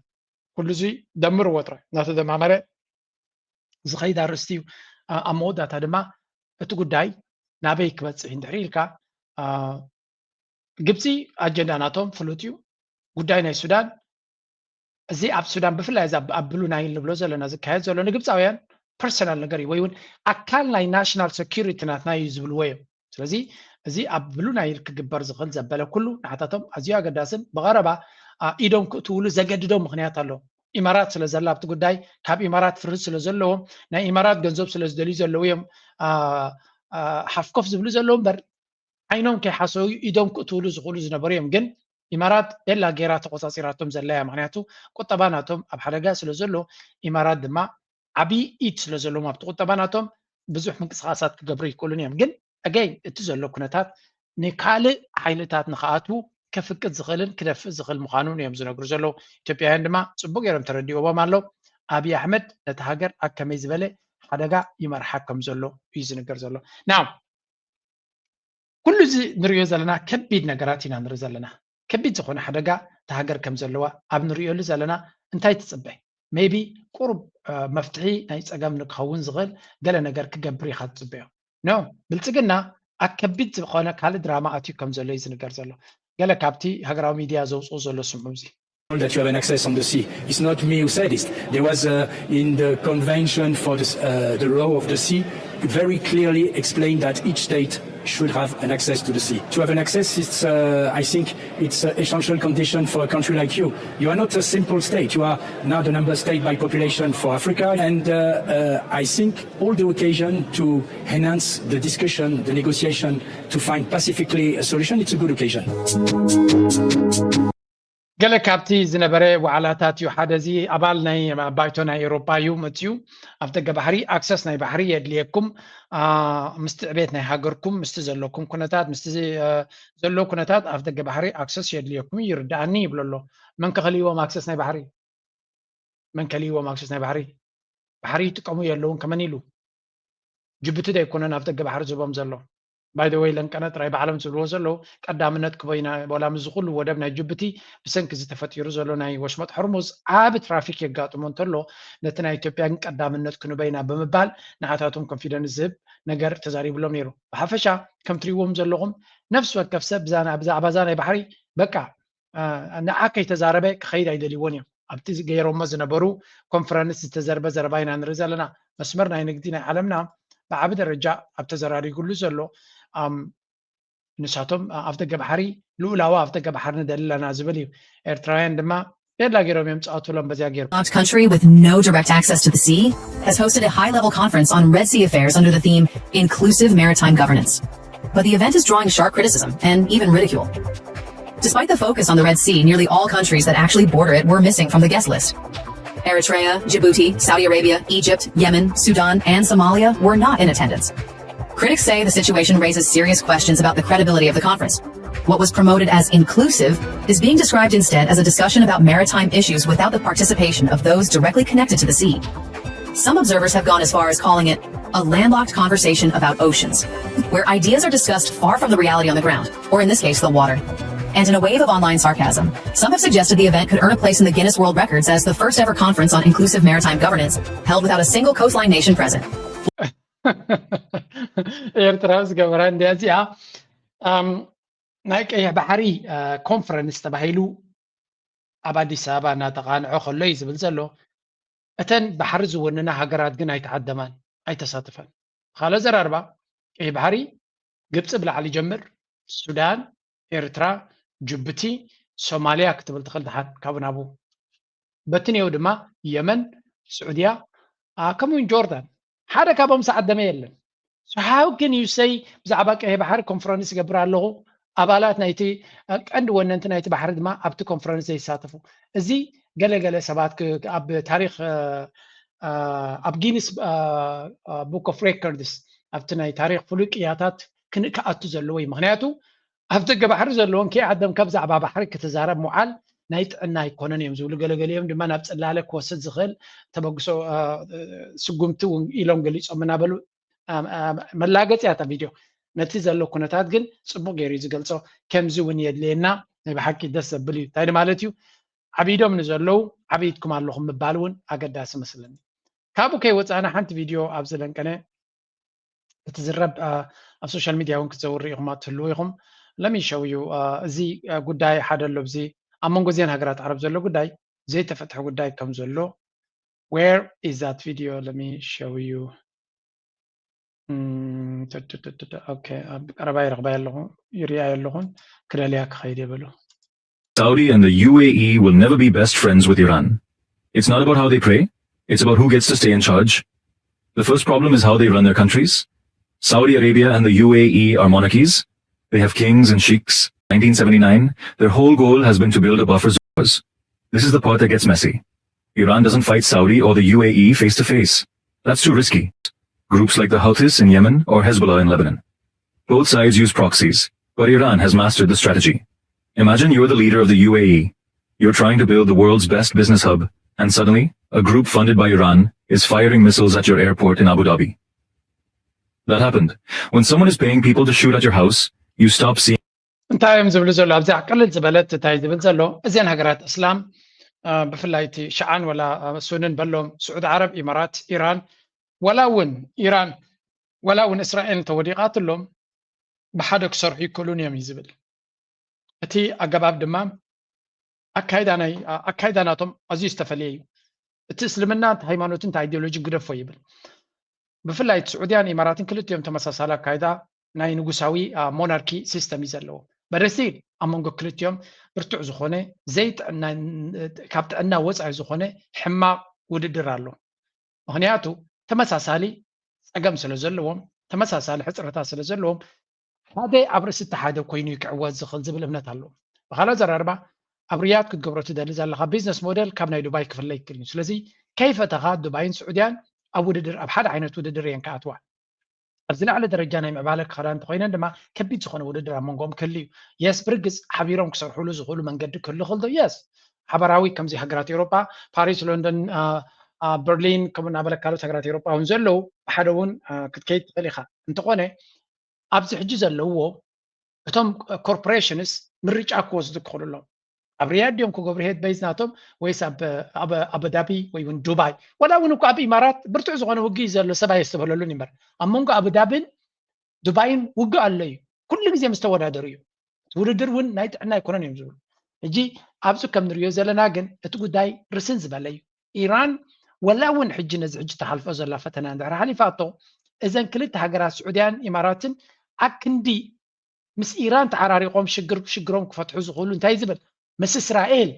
ኩሉ እዚ ደምርዎ ጥራይ እናተደማመረ ዝኸይድ ኣርእስቲ እዩ። ኣ-፣ ኣብ መወዳእታ ድማ እቲ ጉዳይ ናበይ ክበፅሕ እዩ እንድሕር ኢልካ፣ ኣ፣ ግብፂ ኣጀንዳ ናቶም ፍሉጥ እዩ። ጉዳይ ናይ ሱዳን፣ እዚ ኣብ ሱዳን ብፍላይ እዚ ኣብ፣ ኣብ ብሉ ናይል ንብሎ ዘለና ዝካየድ ዘሎ ንግብፃውያን ፐርሰናል ነገር እዩ፣ ወይ እውን ኣካል ናይ ናሽናል ሴኩሪቲ ናትና እዩ ዝብልዎ እዮም። ስለዚ እዚ ኣብ ብሉ ናይል ክግበር ዝኽእል ዘበለ ኩሉ ንዓታቶም ኣዝዩ ኣገዳስን ብቐረባ ኢዶም ክእትውሉ ዘገድዶም ምኽንያት ኣሎ። ኢማራት ስለ ዘላ ኣብቲ ጉዳይ፣ ካብ ኢማራት ፍርድ ስለ ዘለዎም፣ ናይ ኢማራት ገንዘብ ስለ ዝደልዩ ዘለዉ እዮም ሓፍኮፍ ዝብሉ ዘለዉ እምበር፣ ዓይኖም ከይሓሰዩ ኢዶም ክእትውሉ ዝኽእሉ ዝነበሩ እዮም። ግን ኢማራት ቤላ ገይራ ተቆፃፂራቶም ዘላ እያ። ምክንያቱ ቁጠባ ናቶም ኣብ ሓደጋ ስለ ዘሎ፣ ኢማራት ድማ ዓብዪ ኢድ ስለ ዘለዎም ኣብቲ ቁጠባ ናቶም ብዙሕ ምንቅስቃሳት ክገብሩ ይክእሉን እዮም። ግን ኣገይ እቲ ዘሎ ኩነታት ንካልእ ሓይልታት ንክኣትዉ ከፍቅድ ዝኽእልን ክደፍእ ዝኽእል ምዃኑን እዮም ዝነግሩ ዘለዉ። ኢትዮጵያውያን ድማ ፅቡቅ ገይሮም ተረዲእዎም ኣለዉ። ኣብይ ኣሕመድ ነቲ ሃገር ኣብ ከመይ ዝበለ ሓደጋ ይመርሓ ከም ዘሎ እዩ ዝንገር ዘሎ። ናው ኩሉ እዚ ንሪኦ ዘለና ከቢድ ነገራት ኢና ንርኢ ዘለና። ከቢድ ዝኾነ ሓደጋ እታ ሃገር ከም ዘለዋ ኣብ ንሪኦሉ ዘለና እንታይ ትፅበ? ሜይቢ ቁሩብ መፍትሒ ናይ ፀገም ንክኸውን ዝኽእል ገለ ነገር ክገብር ኢኻ ትፅበዮ። ኖ፣ ብልፅግና ኣብ ከቢድ ዝኾነ ካልእ ድራማ ኣትዩ ከም ዘሎ እዩ ዝንገር ዘሎ። ገለ ካብቲ ሃገራዊ ሚድያ ዘውፅኡ ዘሎ ስምዑ እዚ። That you have an access on the sea. It's not me who said it. There was uh, in the convention for the, uh, the law of the sea, very clearly explained that each state should have an access to the sea. To have an access, it's, uh, I think, it's an essential condition for a country like you. You are not a simple state. You are now the number state by population for Africa, and uh, uh, I think all the occasion to enhance the discussion, the negotiation, to find pacifically a solution, it's a good occasion. ገለ ካብቲ ዝነበረ ዋዕላታት እዩ። ሓደ እዚ ኣባል ናይ ባይቶ ናይ ኤውሮጳ እዩ መፅዩ። ኣብ ደገ ባሕሪ ኣክሰስ ናይ ባሕሪ የድልየኩም፣ ምስቲ ዕቤት ናይ ሃገርኩም፣ ምስቲ ዘለኩም ኩነታት፣ ምስቲ ዘሎ ኩነታት ኣብ ደገ ባሕሪ ኣክሰስ የድልየኩም ይርድኣኒ ይብሎ ኣሎ። መን ከኸልይዎም ኣክሰስ ናይ ባሕሪ? መን ከልይዎም ኣክሰስ ናይ ባሕሪ? ባሕሪ ይጥቀሙ የለውን ከመን ኢሉ? ጅቡቲ ዶ ኣይኮነን ኣብ ደገ ባሕሪ ዝህቦም ዘሎ? ባይ ዘ ወይ ለንቀነ ጥራይ ባዕሎም ዝብልዎ ዘለዉ ቀዳምነት ክቦይና ወላ ምስዚ ኩሉ ወደብ ናይ ጅቡቲ ብሰንኪ እዚ ተፈጢሩ ዘሎ ናይ ወሽመጥ ሕርሙዝ ዓቢ ትራፊክ የጋጥሞ እንተሎ ነቲ ናይ ኢትዮጵያ ግን ቀዳምነት ክንበይና ብምባል ንዓታቶም ኮንፊደንስ ዝህብ ነገር ተዛሪብሎም ነይሩ። ብሓፈሻ ከም ትሪእዎም ዘለኹም ነፍሲ ወከፍ ሰብ ብዛዕባ እዛ ናይ ባሕሪ በቃ ንዓ ከይተዛረበ ክኸይድ ኣይደልይዎን እዮም። ኣብቲ ገይሮሞ ዝነበሩ ኮንፈረንስ ዝተዘርበ ዘረባ ኢና ንርኢ ዘለና። መስመር ናይ ንግዲ ናይ ዓለምና ብዓቢ ደረጃ ኣብ ተዘራሪጉሉ ዘሎ ንሳቶም ኣፍ ደገ ባሕሪ ልኡላዊ ኣፍ ደገ ባሕሪ ንደሊ ኣለና ዝብል እዩ። ኤርትራውያን ድማ ቤላ ገይሮም እዮም ፃወትሎም በዚያ ገይሩ። Country with no direct access to the sea has hosted a high-level conference on Red Sea affairs under the theme Inclusive Maritime Governance. But the event is drawing sharp criticism and even ridicule. Despite the focus on the Red Sea, nearly all countries that actually border it were missing from the guest list. Eritrea, Djibouti, Saudi Arabia, Egypt, Yemen, Sudan, and Somalia were not in attendance. Critics say the situation raises serious questions about the credibility of the conference. What was promoted as inclusive is being described instead as a discussion about maritime issues without the participation of those directly connected to the sea. Some observers have gone as far as calling it a landlocked conversation about oceans, where ideas are discussed far from the reality on the ground, or in this case, the water. And in a wave of online sarcasm, some have suggested the event could earn a place in the Guinness World Records as the first ever conference on inclusive maritime governance held without a single coastline nation present. ኤርትራ ዝገበራ እንዲያ እዚኣ ናይ ቀይሕ ባሕሪ ኮንፈረንስ ተባሂሉ ኣብ ኣዲስ ኣበባ እናተቃንዖ ከሎ እዩ ዝብል ዘሎ። እተን ባሕሪ ዝውንና ሃገራት ግን ኣይተዓደማን፣ ኣይተሳተፈን። ካልእ ዘራርባ ቀይሕ ባሕሪ ግብፂ ብላዕሊ ይጀምር፣ ሱዳን፣ ኤርትራ፣ ጅቡቲ፣ ሶማልያ ክትብል ትኽእል ድሓን ካብኡ ናብኡ። በቲ ኔው ድማ የመን፣ ስዑድያ፣ ከምኡውን ጆርዳን። ሓደ ካብኦም ዝዓደመ የለን። So how can you say ብዛዕባ ቀይሕ ባሕሪ ኮንፈረንስ ይገብር ኣለኹ፣ ኣባላት ናይቲ ቀንዲ ወነንቲ ናይቲ ባሕሪ ድማ ኣብቲ ኮንፈረንስ ዘይሳተፉ? እዚ ገለገለ ሰባት ኣብ ታሪክ ኣብ ጊኒስ ቡክ ኦፍ ሬኮርድስ ኣብቲ ናይ ታሪክ ፍሉይ ቅያታት ክኣቱ ዘለዎ እዩ። ምክንያቱ ኣብ ደገ ባሕሪ ዘለዎም ከይዓደምካ ብዛዕባ ባሕሪ ክትዛረብ ምውዓል ናይ ጥዕና ኣይኮነን እዮም ዝብሉ። ገለገሊኦም ድማ ናብ ፅላለ ክወስድ ዝኽእል ተበግሶ ስጉምቲ እውን ኢሎም ገሊፆም እናበሉ መላገፂ እያ እታ ቪድዮ። ነቲ ዘሎ ኩነታት ግን ፅቡቅ ገይሩ እዩ ዝገልፆ። ከምዚ እውን የድልየና ናይ ብሓቂ ደስ ዘብል እዩ። እንታይ ማለት እዩ? ዓብ ኢዶም ንዘለዉ ዓብ ኢድኩም ኣለኹም ምባል እውን ኣገዳሲ መስለኒ። ካብኡ ከይወፃእና ሓንቲ ቪድዮ ኣብዚ ለንቀነ ክትዝረብ ኣብ ሶሻል ሚድያ እውን ክትዘውር ኢኹም ትህልዉ ኢኹም። ለሚሸው እዩ እዚ ጉዳይ ሓደ ኣሎ። እዚ ኣብ መንጎ እዚአን ሃገራት ዓረብ ዘሎ ጉዳይ ዘይተፈትሐ ጉዳይ ከም ዘሎ Where is that video? Let me show you. Mm, okay, ኣብ ቀረባ ይረኽባይ ኣለኹ፣ ይሪኣይ ኣለኹን ክደልያ ክኸይድ የበሉ። Saudi and the U A E will never be best friends with Iran. It's not about how they pray, it's about who gets to stay in charge. The first problem is how they run their countries. Saudi Arabia and the U A E are monarchies. They have kings and sheikhs. nineteen seventy-nine, their whole goal has been to build a buffer zone. This is the part that gets messy. Iran doesn't fight Saudi or the U A E face to face. That's too risky. Groups like the Houthis in Yemen or Hezbollah in Lebanon. Both sides use proxies, but Iran has mastered the strategy. Imagine you're the leader of the U A E. You're trying to build the world's best business hub, and suddenly, a group funded by Iran is firing missiles at your airport in Abu Dhabi. That happened. When someone is paying people to shoot at your house, you stop seeing እንታይ እዮም ዝብሉ ዘሎ ኣብዚኣ ቅልል ዝበለት እንታይ ዝብል ዘሎ እዚን ሃገራት እስላም ብፍላይ እቲ ሸዓን ወላ ሱንን በሎም ስዑድ ዓረብ ኢማራት ኢራን ወላ እውን ኢራን ወላ እውን እስራኤል እንተወዲቓትሎም ብሓደ ክሰርሑ ይክእሉን እዮም እዩ ዝብል እቲ ኣገባብ ድማ ኣካይዳ ናይ ኣካይዳ ናቶም ኣዝዩ ዝተፈለየ እዩ እቲ እስልምና ሃይማኖትን ኣይዲዮሎጂ ግደፎ ይብል ብፍላይ እቲ ስዑድያን ኢማራትን ክልቲኦም ተመሳሳሊ ኣካይዳ ናይ ንጉሳዊ ሞናርኪ ሲስተም እዩ ዘለዎ በደስቲል ኣብ መንጎ ክልቲኦም ብርቱዕ ዝኾነ ዘይጥዕና ካብ ጥዕና ወፃኢ ዝኾነ ሕማቕ ውድድር ኣሎ ምክንያቱ ተመሳሳሊ ፀገም ስለ ዘለዎም ተመሳሳሊ ሕፅረታት ስለ ዘለዎም ሓደ ኣብ ርእሲ እቲ ሓደ ኮይኑ ክዕወት ዝኽእል ዝብል እምነት ኣለዎም ብካልእ ኣዘራርባ ኣብ ርያድ ክትገብሮ ትደሊ ዘለካ ቢዝነስ ሞዴል ካብ ናይ ዱባይ ክፍለ ይክእል እዩ ስለዚ ከይፈተኻ ዱባይን ስዑድያን ኣብ ውድድር ኣብ ሓደ ዓይነት ውድድር እየን ክኣትዋ ኣብዚ ላዕሊ ደረጃ ናይ ምዕባለ ክኸዳ እንተኮይነን ድማ ከቢድ ዝኾነ ውድድር ኣብ መንጎኦም ክህሉ እዩ የስ ብርግፅ ሓቢሮም ክሰርሕሉ ዝኽእሉ መንገዲ ክህሉ ክእል ዶ የስ ሓበራዊ ከምዚ ሃገራት ኤውሮጳ ፓሪስ ሎንደን በርሊን ከምኡ እናበለ ካልኦት ሃገራት ኤውሮጳ እውን ዘለዉ ብሓደ እውን ክትከይድ ትኽእል ኢኻ እንተኾነ ኣብዚ ሕጂ ዘለውዎ እቶም ኮርፖሬሽንስ ምርጫ ክወስዱ ክኽእሉ ኣለዎም ኣብ ሪያድ ድዮም ክገብሩ ሄድ በይዝ ናቶም ወይስ ኣቡዳቢ ወይ እውን ዱባይ ወላ እውን እኮ ኣብ ኢማራት ብርቱዕ ዝኾነ ውግእ ዘሎ ሰብ ኣየስተብህለሉን እምበር ኣብ መንጎ ኣቡዳብን ዱባይን ውግእ ኣሎ እዩ ኩሉ ግዜ ምስ ተወዳደሩ እዩ ውድድር እውን ናይ ጥዕና ኣይኮነን እዮም ዝብሉ ሕጂ ኣብዚ ከም ንሪዮ ዘለና ግን እቲ ጉዳይ ርስን ዝበለ እዩ ኢራን ወላ እውን ሕጂ ነዚ ሕጂ ተሓልፎ ዘላ ፈተና እንድሕር ሓሊፋቶ እዘን ክልተ ሃገራት ስዑድያን ኢማራትን ኣክንዲ ምስ ኢራን ተዓራሪቆም ሽግር ሽግሮም ክፈትሑ ዝኽእሉ እንታይ ዝብል ምስ እስራኤል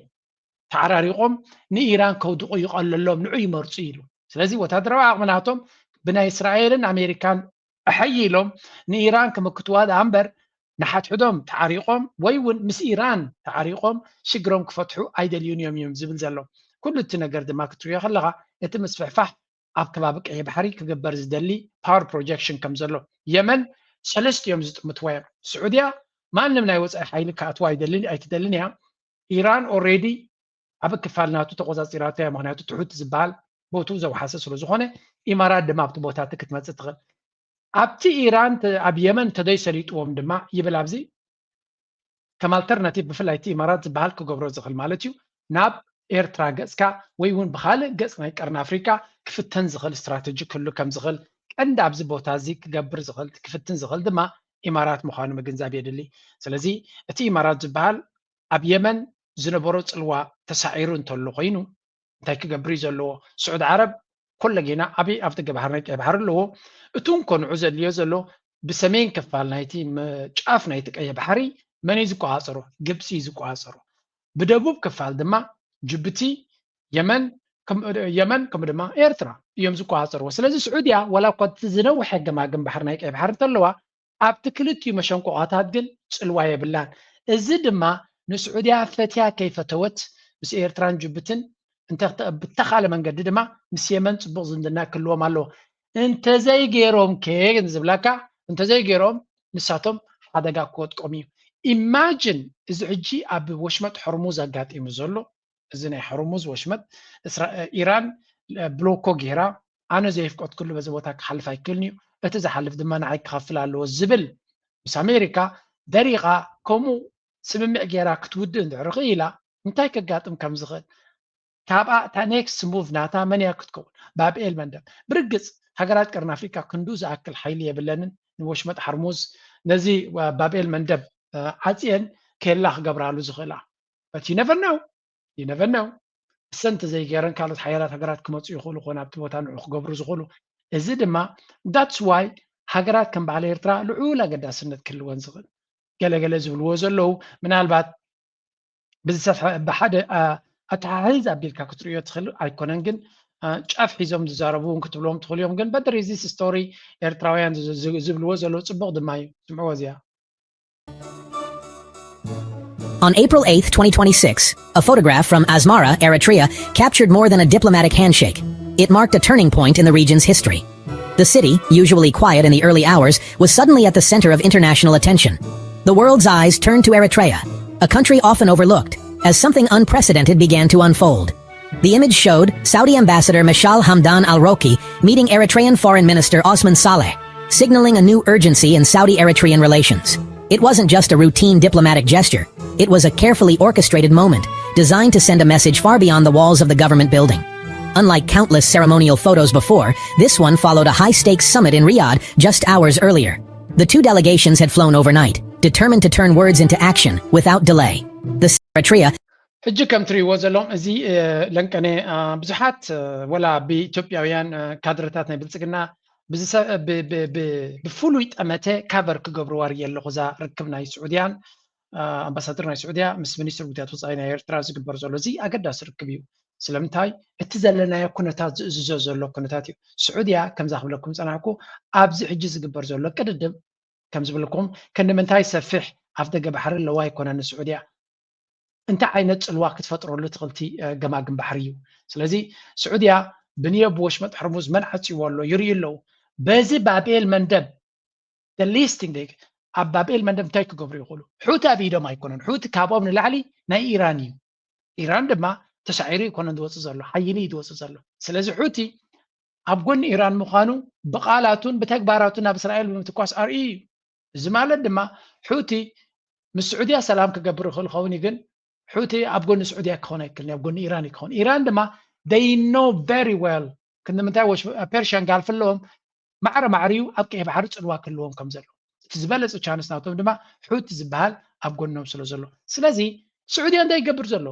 ተዓራሪቆም ንኢራን ከውድቁ ይቀለሎም ንዑ ይመርፁ ኢሉ ስለዚ ወታደራዊ ዓቅሚ ናቶም ብናይ እስራኤልን ኣሜሪካን ኣሐይሎም ንኢራን ክምክትዋ ደኣ እምበር ንሓድሕዶም ተዓሪቆም ወይ እውን ምስ ኢራን ተዓሪቆም ሽግሮም ክፈትሑ ኣይደልዩን እዮም እዮም ዝብል ዘሎ ኩሉ እቲ ነገር ድማ ክትሪኦ ከለካ እቲ ምስፍሕፋሕ ኣብ ከባቢ ቀይሕ ባሕሪ ክግበር ዝደሊ power projection ከም ዘሎ የመን ሰለስቲኦም ዝጥምትዋ እዮም ስዑድያ ማንም ናይ ወፃኢ ሓይሊ ክኣትዋ ኣይደልን ኣይትደልን እያ ኢራን already ዓቢ ክፋል ናቱ ተቆፃፂራቶ እያ ምክንያቱ ትሑት ዝበሃል ቦቱ ዘውሓሰ ስለ ዝኾነ ኢማራት ድማ ኣብቲ ቦታ እቲ ክትመፅእ ትኽእል ኣብቲ ኢራን ኣብ የመን ተደይ ሰሊጥዎም ድማ ይብል ኣብዚ ከም alternative ብፍላይ እቲ ኢማራት ዝበሃል ክገብሮ ዝኽእል ማለት እዩ ናብ ኤርትራ ገፅካ ወይ እውን ብካልእ ገፅ ናይ ቀርኒ ኣፍሪካ ክፍተን ዝኽእል strategy ክህሉ ከም ዝኽእል ቀንዲ ኣብዚ ቦታ እዚ ክገብር ዝኽእል ክፍትን ዝኽእል ድማ ኢማራት ምዃኑ ምግንዛብ የድሊ ስለዚ እቲ ኢማራት ዝበሃል ኣብ የመን ዝነበሮ ፅልዋ ተሳዒሩ እንተሎ ኮይኑ እንታይ ክገብር እዩ ዘለዎ ስዑድ ዓረብ ኮለጌና ዓብይ ኣብ ደገ ባሕሪ ናይ ቀይ ባሕሪ ኣለዎ እቱ እንኮ ንዑ ዘድልዮ ዘሎ ብሰሜን ክፋል ናይቲ ጫፍ ናይቲ ቀይ ባሕሪ መን እዩ ዝቆፃፀሮ ግብፂ እዩ ዝቆፃፀሮ ብደቡብ ክፋል ድማ ጅቡቲ የመን የመን ከምኡ ድማ ኤርትራ እዮም ዝቆፃፀርዎ ስለዚ ስዑድያ ዋላ እኳ እቲ ዝነውሐ ገማግም ባሕሪ ናይ ቀይ ባሕሪ እንተለዋ ኣብቲ ክልቲኡ መሸንቆቓታት ግን ጽልዋ የብላን። እዚ ድማ ንስዑድያ ፈትያ ከይፈተወት ምስ ኤርትራን ጅቡትን እንተ ብተኻለ መንገዲ ድማ ምስ የመን ጽቡቕ ዝምድና ክህልዎም ኣለዎ። እንተዘይገይሮም ከ ዝብለካ እንተዘይገይሮም ንሳቶም ሓደጋ ክወጥቆም እዩ። ኢማጅን እዚ ሕጂ ኣብ ወሽመጥ ሆርሙዝ ኣጋጢሙ ዘሎ እዚ ናይ ሆርሙዝ ወሽመጥ ኢራን ብሎኮ ገይራ ኣነ ዘየፍቀድኩሉ በዚ ቦታ ክሓልፍ ኣይክእልን እዩ፣ እቲ ዝሓልፍ ድማ ንዓይ ክኸፍል ኣለዎ ዝብል ምስ ኣሜሪካ ደሪኻ ከምኡ ስምምዕ ገይራ ክትውድእ እንድሕር ክኢላ እንታይ ከጋጥም ከም ዝኽእል ካብኣ እታ ኔክስት ሙቭ ናታ መን እያ ክትከውን? ባብኤል መንደብ። ብርግፅ ሃገራት ቀርኒ ኣፍሪካ ክንዱ ዝኣክል ሓይሊ የብለንን ንወሽመጥ ሓርሙዝ ነዚ ባብኤል መንደብ ዓፅየን ኬላ ክገብራሉ ዝኽእላ። But you never know. You never know. ብሰንተ ዘይገይረን ካልኦት ሓያላት ሃገራት ክመፁ ይኽእሉ ክኾኑ ኣብቲ ቦታ ንዑ ክገብሩ ዝኽእሉ። እዚ ድማ that's why ሃገራት ከም በዓል ኤርትራ ልዑል ኣገዳስነት ክህልወን ዝኽእል ገለገለ ዝብልዎ ዘለዉ ምናልባት ብዝሰፍሐ ብሓደ ኣተሓሒዝ ኣቢልካ ክትርእዮ ትኽእል ኣይኮነን ግን ጫፍ ሒዞም ዝዛረቡ እውን ክትብሎም ትኽእል እዮም ግን but there is this story ኤርትራውያን ዝብልዎ ዘለዉ ፅቡቕ ድማ እዩ ስምዕዎ እዚኣ On April eighth, twenty twenty-six, a photograph from Asmara, Eritrea, captured more than a diplomatic handshake. It marked a turning point in the region's history. The city, usually quiet in the early hours, was suddenly at the center of international attention. The world's eyes turned to Eritrea, a country often overlooked, as something unprecedented began to unfold. The image showed Saudi Ambassador Mashal Hamdan Al Roki meeting Eritrean Foreign Minister Osman Saleh, signaling a new urgency in Saudi Eritrean relations. It wasn't just a routine diplomatic gesture, it was a carefully orchestrated moment designed to send a message far beyond the walls of the government building. Unlike countless ceremonial photos before, this one followed a high stakes summit in Riyadh just hours earlier. The two delegations had flown overnight, determined to turn words into action without delay. The Eritrea ሕጂ ከም ትርእይዎ ዘለኹም እዚ ለንቀነ ብዙሓት ወላ ብኢትዮጵያውያን ካድረታት ናይ ብልፅግና ብፍሉይ ጠመተ ካቨር ክገብርዋ ርእየ ኣለኹ እዛ ርክብ ናይ ስዑድያን ኣምባሳደር ናይ ስዑድያ ምስ ሚኒስትር ጉዳያት ወፃኢ ናይ ኤርትራ ዝግበር ዘሎ እዚ ኣገዳሲ ርክብ እዩ ስለምንታይ እቲ ዘለናዮ ኩነታት ዝእዝዞ ዘሎ ኩነታት እዩ ስዑድያ ከምዛ ክብለኩም ፀናሕኩ ኣብዚ ሕጂ ዝግበር ዘሎ ቅድድም ከም ዝብለኩም ክንዲ ምንታይ ሰፊሕ ኣፍ ደገ ባሕሪ ኣለዋ ኣይኮነን ስዑድያ እንታይ ዓይነት ፅልዋ ክትፈጥረሉ ትኽእልቲ ገማግም ባሕሪ እዩ ስለዚ ስዑድያ ብንዮ ብወሽመጥ ሕርሙዝ መን ዓፅዎ ኣሎ ይርእዩ ኣለዉ በዚ ባቤል መንደብ listing ኣብ ባቤል መንደብ እንታይ ክገብሩ ይኽእሉ ሑቲ ኣብ ኢዶም ኣይኮነን ሑቲ ካብኦም ንላዕሊ ናይ ኢራን እዩ ኢራን ድማ ተሳዒሩ ይኮነን ዝወፅእ ዘሎ ሓይሊ እዩ ዝወፅእ ዘሎ ስለዚ ሑቲ ኣብ ጎኒ ኢራን ምዃኑ ብቃላቱን ብተግባራቱን ናብ እስራኤል ብምትኳስ ኣርእዩ እዩ እዚ ማለት ድማ ሑቲ ምስ ስዑድያ ሰላም ክገብር ይኽእል ኸውን ግን ሑቲ ኣብ ጎኒ ስዑድያ ክኸውን ኣይክልን ኣብ ጎኒ ኢራን ክኸውን ኢራን ድማ they know very well ክንዲ ምንታይ ፐርሽያን ጋልፍ ኣለዎም ማዕረ ማዕሪኡ ኣብ ቀይ ባሕሪ ፅልዋ ክህልዎም ከም ዘሎ እቲ ዝበለፀ ቻንስ ናቶም ድማ ሑቲ ዝበሃል ኣብ ጎኖም ስለ ዘሎ ስለዚ ስዑድያ እንታይ ይገብር ዘሎ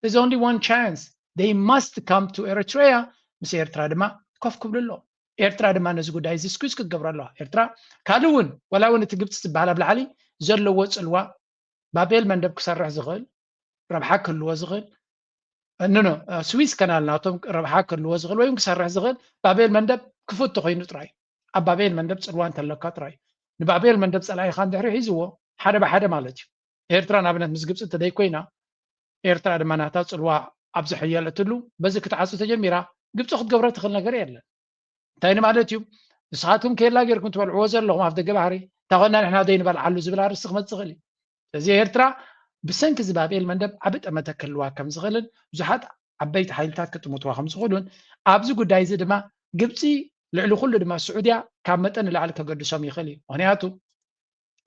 there's only one chance they must come to Eritrea ምስ ኤርትራ ድማ ኮፍ ክብሉ ኣሎ ኤርትራ ድማ ነዚ ጉዳይ እዚ ስኩዝ ክትገብሮ ኣለዋ ኤርትራ ካልእ እውን ወላ እውን እቲ ግብፂ ዝበሃል ኣብ ላዕሊ ዘለዎ ፅልዋ ባቤል መንደብ ክሰርሕ ዝኽእል ረብሓ ክህልዎ ዝኽእል እኖ ስዊዝ ከናል ናቶም ረብሓ ክህልዎ ዝኽእል ወይ ክሰርሕ ዝኽእል ባቤል መንደብ ክፉት ተኮይኑ ጥራይ ኣብ ባቤል መንደብ ፅልዋ እንተለካ ጥራይ ንባቤል መንደብ ፀላኢኻ እንድሕሪ ሒዝዎ ሓደ ብሓደ ማለት እዩ ኤርትራ ንኣብነት ምስ ግብፂ እንተደይኮይና ኤርትራ ድማ ናታ ፅልዋ ኣብ ዝሐየለትሉ በዚ ክትዓፁ ተጀሚራ ግብፂ ክትገብሮ ትኽእል ነገር የለን እንታይ ማለት እዩ ንስኻትኩም ኬላ ጌርኩም ትበልዕዎ ዘለኹም ኣብ ደገ ባሕሪ እንታ ኮና ንሕና ዘይንበልዓሉ ዝብል ኣርስቲ ክመፅእ ይኽእል እዩ እዚ ኤርትራ ብሰንኪ ዝባቤል መንደብ ዓቢ ጠመተ ክህልዋ ከም ዝኽእልን ብዙሓት ዓበይቲ ሓይልታት ክጥምትዋ ከም ዝኽእሉን ኣብዚ ጉዳይ እዚ ድማ ግብፂ ልዕሊ ኩሉ ድማ ስዑድያ ካብ መጠን ንላዕሊ ከገድሶም ይኽእል እዩ ምክንያቱ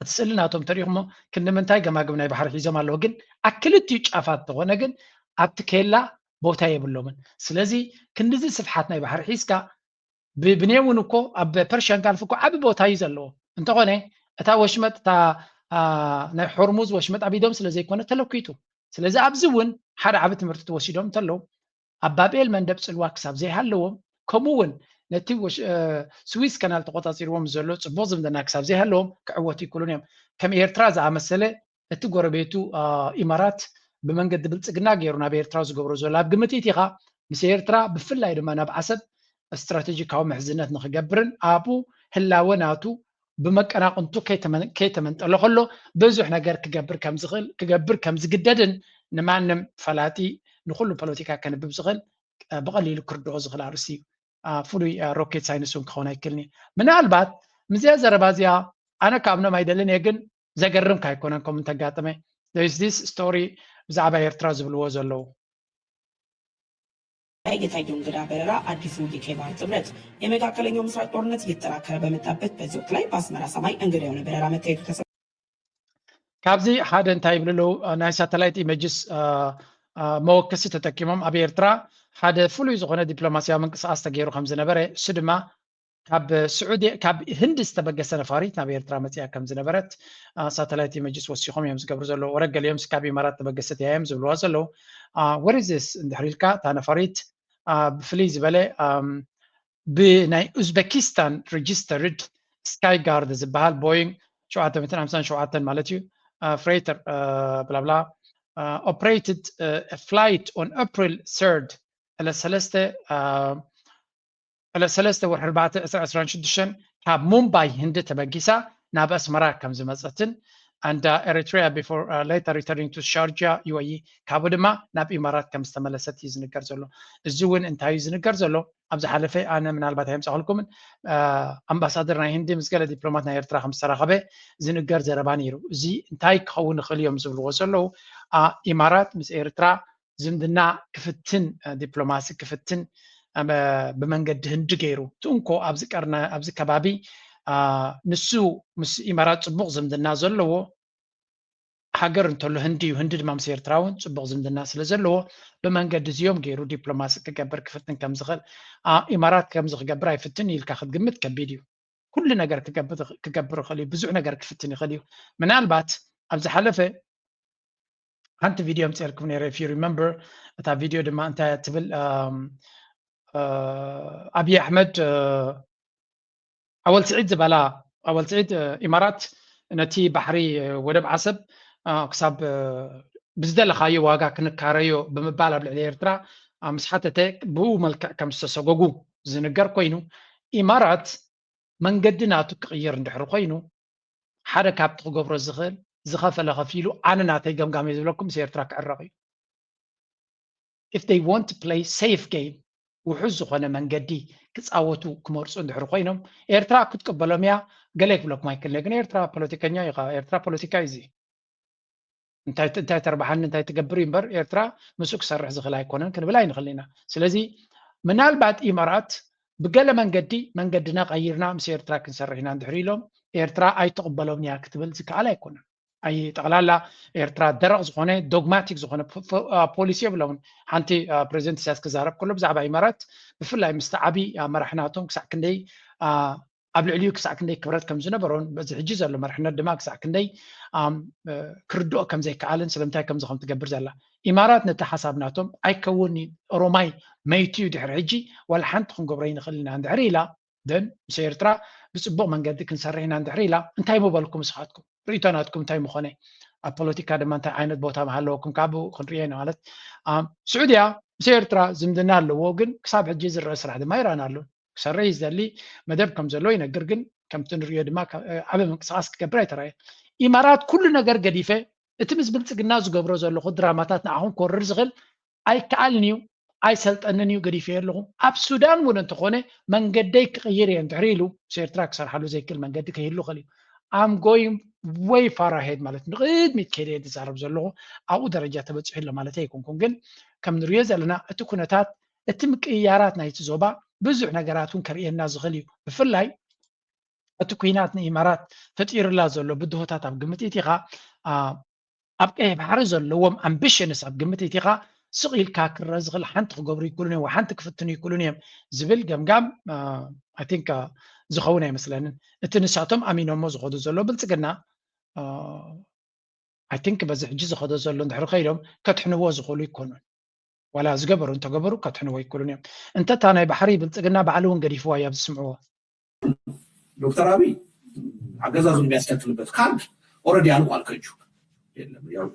እቲ ስእሊ ናቶም ተሪኹሞ ክንዲ ምንታይ ገማግም ናይ ባሕሪ ሒዞም ኣለዉ ግን ኣክልቲኡ ጫፋት ተኾነ ግን ኣብቲ ኬላ ቦታ የብሎምን ስለዚ ክንድዚ ስፍሓት ናይ ባሕሪ ሒዝካ ብብኔ እውን እኮ ኣብ ፐርሽያን ጋልፍ እኮ ዓቢ ቦታ እዩ ዘለዎ እንተኾነ እታ ወሽመጥ እታ ናይ ሆርሙዝ ወሽመጥ ኣብ ኢዶም ስለ ዘይኮነ ተለኪቱ ስለዚ ኣብዚ እውን ሓደ ዓቢ ትምህርቲ ተወሲዶም እንተለዉ ኣብ ባቤል መንደብ ፅልዋ ክሳብ ዘይሃለዎም ከምኡ እውን ነቲ ስዊዝ ከናል ተቆፃፂርዎም ዘሎ ፅቡቅ ዝምድና ክሳብ ዘይሃለዎም ክዕወቱ ይክእሉን እዮም ከም ኤርትራ ዝኣመሰለ እቲ ጎረቤቱ ኢማራት ብመንገዲ ብልፅግና ገይሩ ናብ ኤርትራ ዝገብሮ ዘሎ ኣብ ግምት ኢኻ ምስ ኤርትራ ብፍላይ ድማ ናብ ዓሰብ ስትራቴጂካዊ ምሕዝነት ንክገብርን ኣብኡ ህላወ ናቱ ብመቀናቕንቱ ከይተመንጠሎ ከሎ ብዙሕ ነገር ክገብር ከምዝኽእል ክገብር ከምዝግደድን ንማንም ፈላጢ ንኩሉ ፖለቲካ ከንብብ ዝኽእል ብቐሊሉ ክርድኦ ዝኽእል ኣርእስቲ እዩ። ፍሉይ ሮኬት ሳይንስ እውን ክኸውን ኣይክእልን እዩ። ምናልባት ምስዚኣ ዘረባ እዚኣ ኣነ ካብኖም ኣይደልን እየ፣ ግን ዘገርም ካይኮነን ከምኡ እንተጋጠመ። There is this story ብዛዕባ ኤርትራ ዝብልዎ ዘለዉ። የታየው እንግዳ በረራ አዲሱ የቀይ ባህር ጥምረት የመካከለኛው ምስራቅ ጦርነት እየተጠናከረ በመጣበት በዚህ ወቅት ላይ በአስመራ ሰማይ እንግዳ የሆነ በረራ መታየቱ ተሰምቷል። ካብዚ ሓደ እንታይ ይብሉ ኣለዉ፣ ናይ ሳተላይት ኢመጅስ መወከሲ ተጠቂሞም ኣብ ኤርትራ ሓደ ፍሉይ ዝኾነ ዲፕሎማስያዊ ምንቅስቃስ ተገይሩ ከም ዝነበረ፣ እሱ ድማ ካብ ስዑዲ ካብ ህንዲ ዝተበገሰ ነፋሪት ናብ ኤርትራ መፅያ ከም ዝነበረት ሳተላይት ኢመጅስ ወሲኾም እዮም ዝገብሩ ዘለዉ። ወረገሊኦምስ ካብ ኢማራት ተበገሰት እያ እዮም ዝብልዋ ዘለዉ። what is this እንድሕር ኢልካ እታ ነፋሪት ብፍልይ ዝበለ ብናይ ኡዝቤኪስታን registered Sky Guard ዝበሃል ቦይንግ ሸውዓተ ሚእትን ሓምሳን ሸውዓተን ማለት እዩ freighter ብላብላ operated flight on April third ዕለት ሰለስተ ዕለት ሰለስተ ወርሒ ኣርባዕተ ዕስራ ዕስራን ሽዱሽተን ካብ ሙምባይ ህንዲ ተበጊሳ ናብ ኣስመራ ከም ዝመፀትን and Eritrea before later returning to Sharjah ዩ ኤ ኢ ካብኡ ድማ ናብ ኢማራት ከም ዝተመለሰት እዩ ዝንገር ዘሎ። እዚ እውን እንታይ እዩ ዝንገር ዘሎ? ኣብ ዝሓለፈ ኣነ ምናልባት ኣየምፃእኩልኩምን ኣምባሳደር ናይ ህንዲ ምስ ገለ ዲፕሎማት ናይ ኤርትራ ከም ዝተራኸበ ዝንገር ዘረባ ነይሩ። እዚ እንታይ ክኸውን ይኽእል እዮም ዝብልዎ ዘለዉ ኢማራት ምስ ኤርትራ ዝምድና ክፍትን ዲፕሎማሲ ክፍትን ብመንገዲ ህንዲ ገይሩ ትእንኮ ኣብዚ ቀርና ኣብዚ ከባቢ ንሱ ምስ ኢማራት ፅቡቕ ዝምድና ዘለዎ ሃገር እንተሎ ህንዲ እዩ። ህንዲ ድማ ምስ ኤርትራ እውን ፅቡቕ ዝምድና ስለ ዘለዎ ብመንገዲ እዚኦም ገይሩ ዲፕሎማሲ ክገብር ክፍትን ከም ዝኽእል ኢማራት ከምዚ ክገብር ኣይፍትን ኢልካ ክትግምት ከቢድ እዩ። ኩሉ ነገር ክገብር ይኽእል እዩ። ብዙሕ ነገር ክፍትን ይኽእል እዩ። ምናልባት ኣብ ዝሓለፈ ሓንቲ ቪድዮ ኣምፅኤልኩም ነይረ if you remember እታ ቪድዮ ድማ እንታይ ትብል ኣብይ ኣሕመድ ኣወል ስዒድ ዝበላ ኣወል ስዒድ ኢማራት ነቲ ባሕሪ ወደብ ዓሰብ ክሳብ ብዝደለኻዮ ዋጋ ክንካረዮ ብምባል ኣብ ልዕሊ ኤርትራ ምስ ሓተተ ብኡ መልክዕ ከም ዝተሰጎጉ ዝንገር ኮይኑ ኢማራት መንገዲ ናቱ ክቕይር እንድሕሪ ኮይኑ ሓደ ካብቲ ክገብሮ ዝኽእል ዝኸፈለ ከፊሉ ኣነ ናተይ ገምጋም እየ ዝብለኩም ምስ ኤርትራ ክዕረቕ እዩ if they want to play safe game ውሑስ ዝኾነ መንገዲ ክፃወቱ ክመርፁ እንድሕሪ ኮይኖም ኤርትራ ክትቅበሎም እያ ገለ ክብለኩም ኣይክልነ ግን ኤርትራ ፖለቲከኛ እዩ ኤርትራ ፖለቲካ እዩ እንታይ እንታይ ተርባሓኒ እንታይ ትገብር እዩ እምበር ኤርትራ ምስኡ ክሰርሕ ዝኽእል ኣይኮነን ክንብል ኣይንኽእል ኢና ስለዚ ምናልባት ኢማራት ብገለ መንገዲ መንገድና ቀይርና ምስ ኤርትራ ክንሰርሕ ኢና እንድሕር ኢሎም ኤርትራ ኣይትቕበሎም እያ ክትብል ዝከኣል ኣይኮነን ኣይ ጠቕላላ ኤርትራ ደረቕ ዝኾነ ዶግማቲክ ዝኾነ ፖሊሲ የብሎምን ሓንቲ ፕሬዚደንት ኢሳያስ ክዛረብ ከሎ ብዛዕባ ኢማራት ብፍላይ ምስቲ ዓብዪ መራሒ ናቶም ክሳዕ ክንደይ ኣብ ልዕሊኡ ክሳዕ ክንደይ ክብረት ከም ዝነበሮን በዚ ሕጂ ዘሎ መርሕነት ድማ ክሳዕ ክንደይ ክርድኦ ከም ዘይከኣልን ስለምንታይ ከምዚ ከም ትገብር ዘላ ኢማራት ነቲ ሓሳብ ናቶም ኣይከውን ኦሮማይ መይቱ እዩ ድሕሪ ሕጂ ዋላ ሓንቲ ክንገብሮ ይንኽእል ኢና እንድሕር ኢላ ደን ምስ ኤርትራ ብፅቡቕ መንገዲ ክንሰርሕ ኢና እንድሕር ኢላ እንታይ ምበልኩም ንስኻትኩም ርእይቶ ናትኩም እንታይ ምኾነ ኣብ ፖለቲካ ድማ እንታይ ዓይነት ቦታ ምሃለወኩም ካብኡ ክንርእዮ ኢና ማለት ስዑድያ ምስ ኤርትራ ዝምድና ኣለዎ ግን ክሳብ ሕጂ ዝረአ ስራሕ ድማ ይረኣና ኣሎ ክሰርሕ እዩ ዝደሊ መደብ ከም ዘለዎ ይነግር ግን ከምቲ ንሪኦ ድማ ዓበ ምንቅስቃስ ክገብር ኣይተራየ ኢማራት ኩሉ ነገር ገዲፈ እቲ ምስ ብልፅግና ዝገብሮ ዘለኹ ድራማታት ንዓኹም ክወርር ዝኽእል ኣይከኣልን እዩ ኣይሰልጠንን እዩ ገዲፈ ኣለኹ ኣብ ሱዳን እውን እንተኾነ መንገደይ ክቕይር እየ እንድሕሪ ኢሉ ምስ ኤርትራ ክሰርሓሉ ዘይክእል መንገዲ ከይህሉ ክእል እዩ I'm going way far ahead ማለት ንቕድሚት ከይደ ዝዛረብ ዘለኹ ኣብኡ ደረጃ ተበፂሑ ኣሎ ማለት ኣይኮንኩን ግን ከም ንሪኦ ዘለና እቲ ኩነታት እቲ ምቅይያራት ናይቲ ዞባ ብዙሕ ነገራት እውን ከርእየና ዝኽእል እዩ ብፍላይ እቲ ኩናት ንኢማራት ፈጢሩላ ዘሎ ብድሆታት ኣብ ግምት ኢቲኻ ኣብ ቀይሕ ባሕሪ ዘለዎም ኣምቢሽንስ ኣብ ግምት ኢቲኻ ስቕ ኢልካ ክረአ ዝኽእል ሓንቲ ክገብሩ ይክእሉን እዮም ሓንቲ ክፍትኑ ይክእሉን እዮም ዝብል ገምጋም I think ዝኸውን ኣይመስለንን እቲ ንሳቶም ኣሚኖሞ ዝኸዱ ዘሎ ብልፅግና I think በዚ ሕጂ ዝኸዶ ዘሎ እንድሕር ከይዶም ከድሕንዎ ዝኽእሉ ይኮኑን ዋላ ዝገበሩ እንተገበሩ ከድሕንዎ ይክእሉን እዮም እንተ እታ ናይ ባሕሪ ብልፅግና ባዕሉ እውን ገዲፍዋ እዩ ኣብዚ ስምዕዎ ዶክተር ኣብይ አገዛዙን የሚያስቀጥልበት ካርድ already አልቋል ከእጁ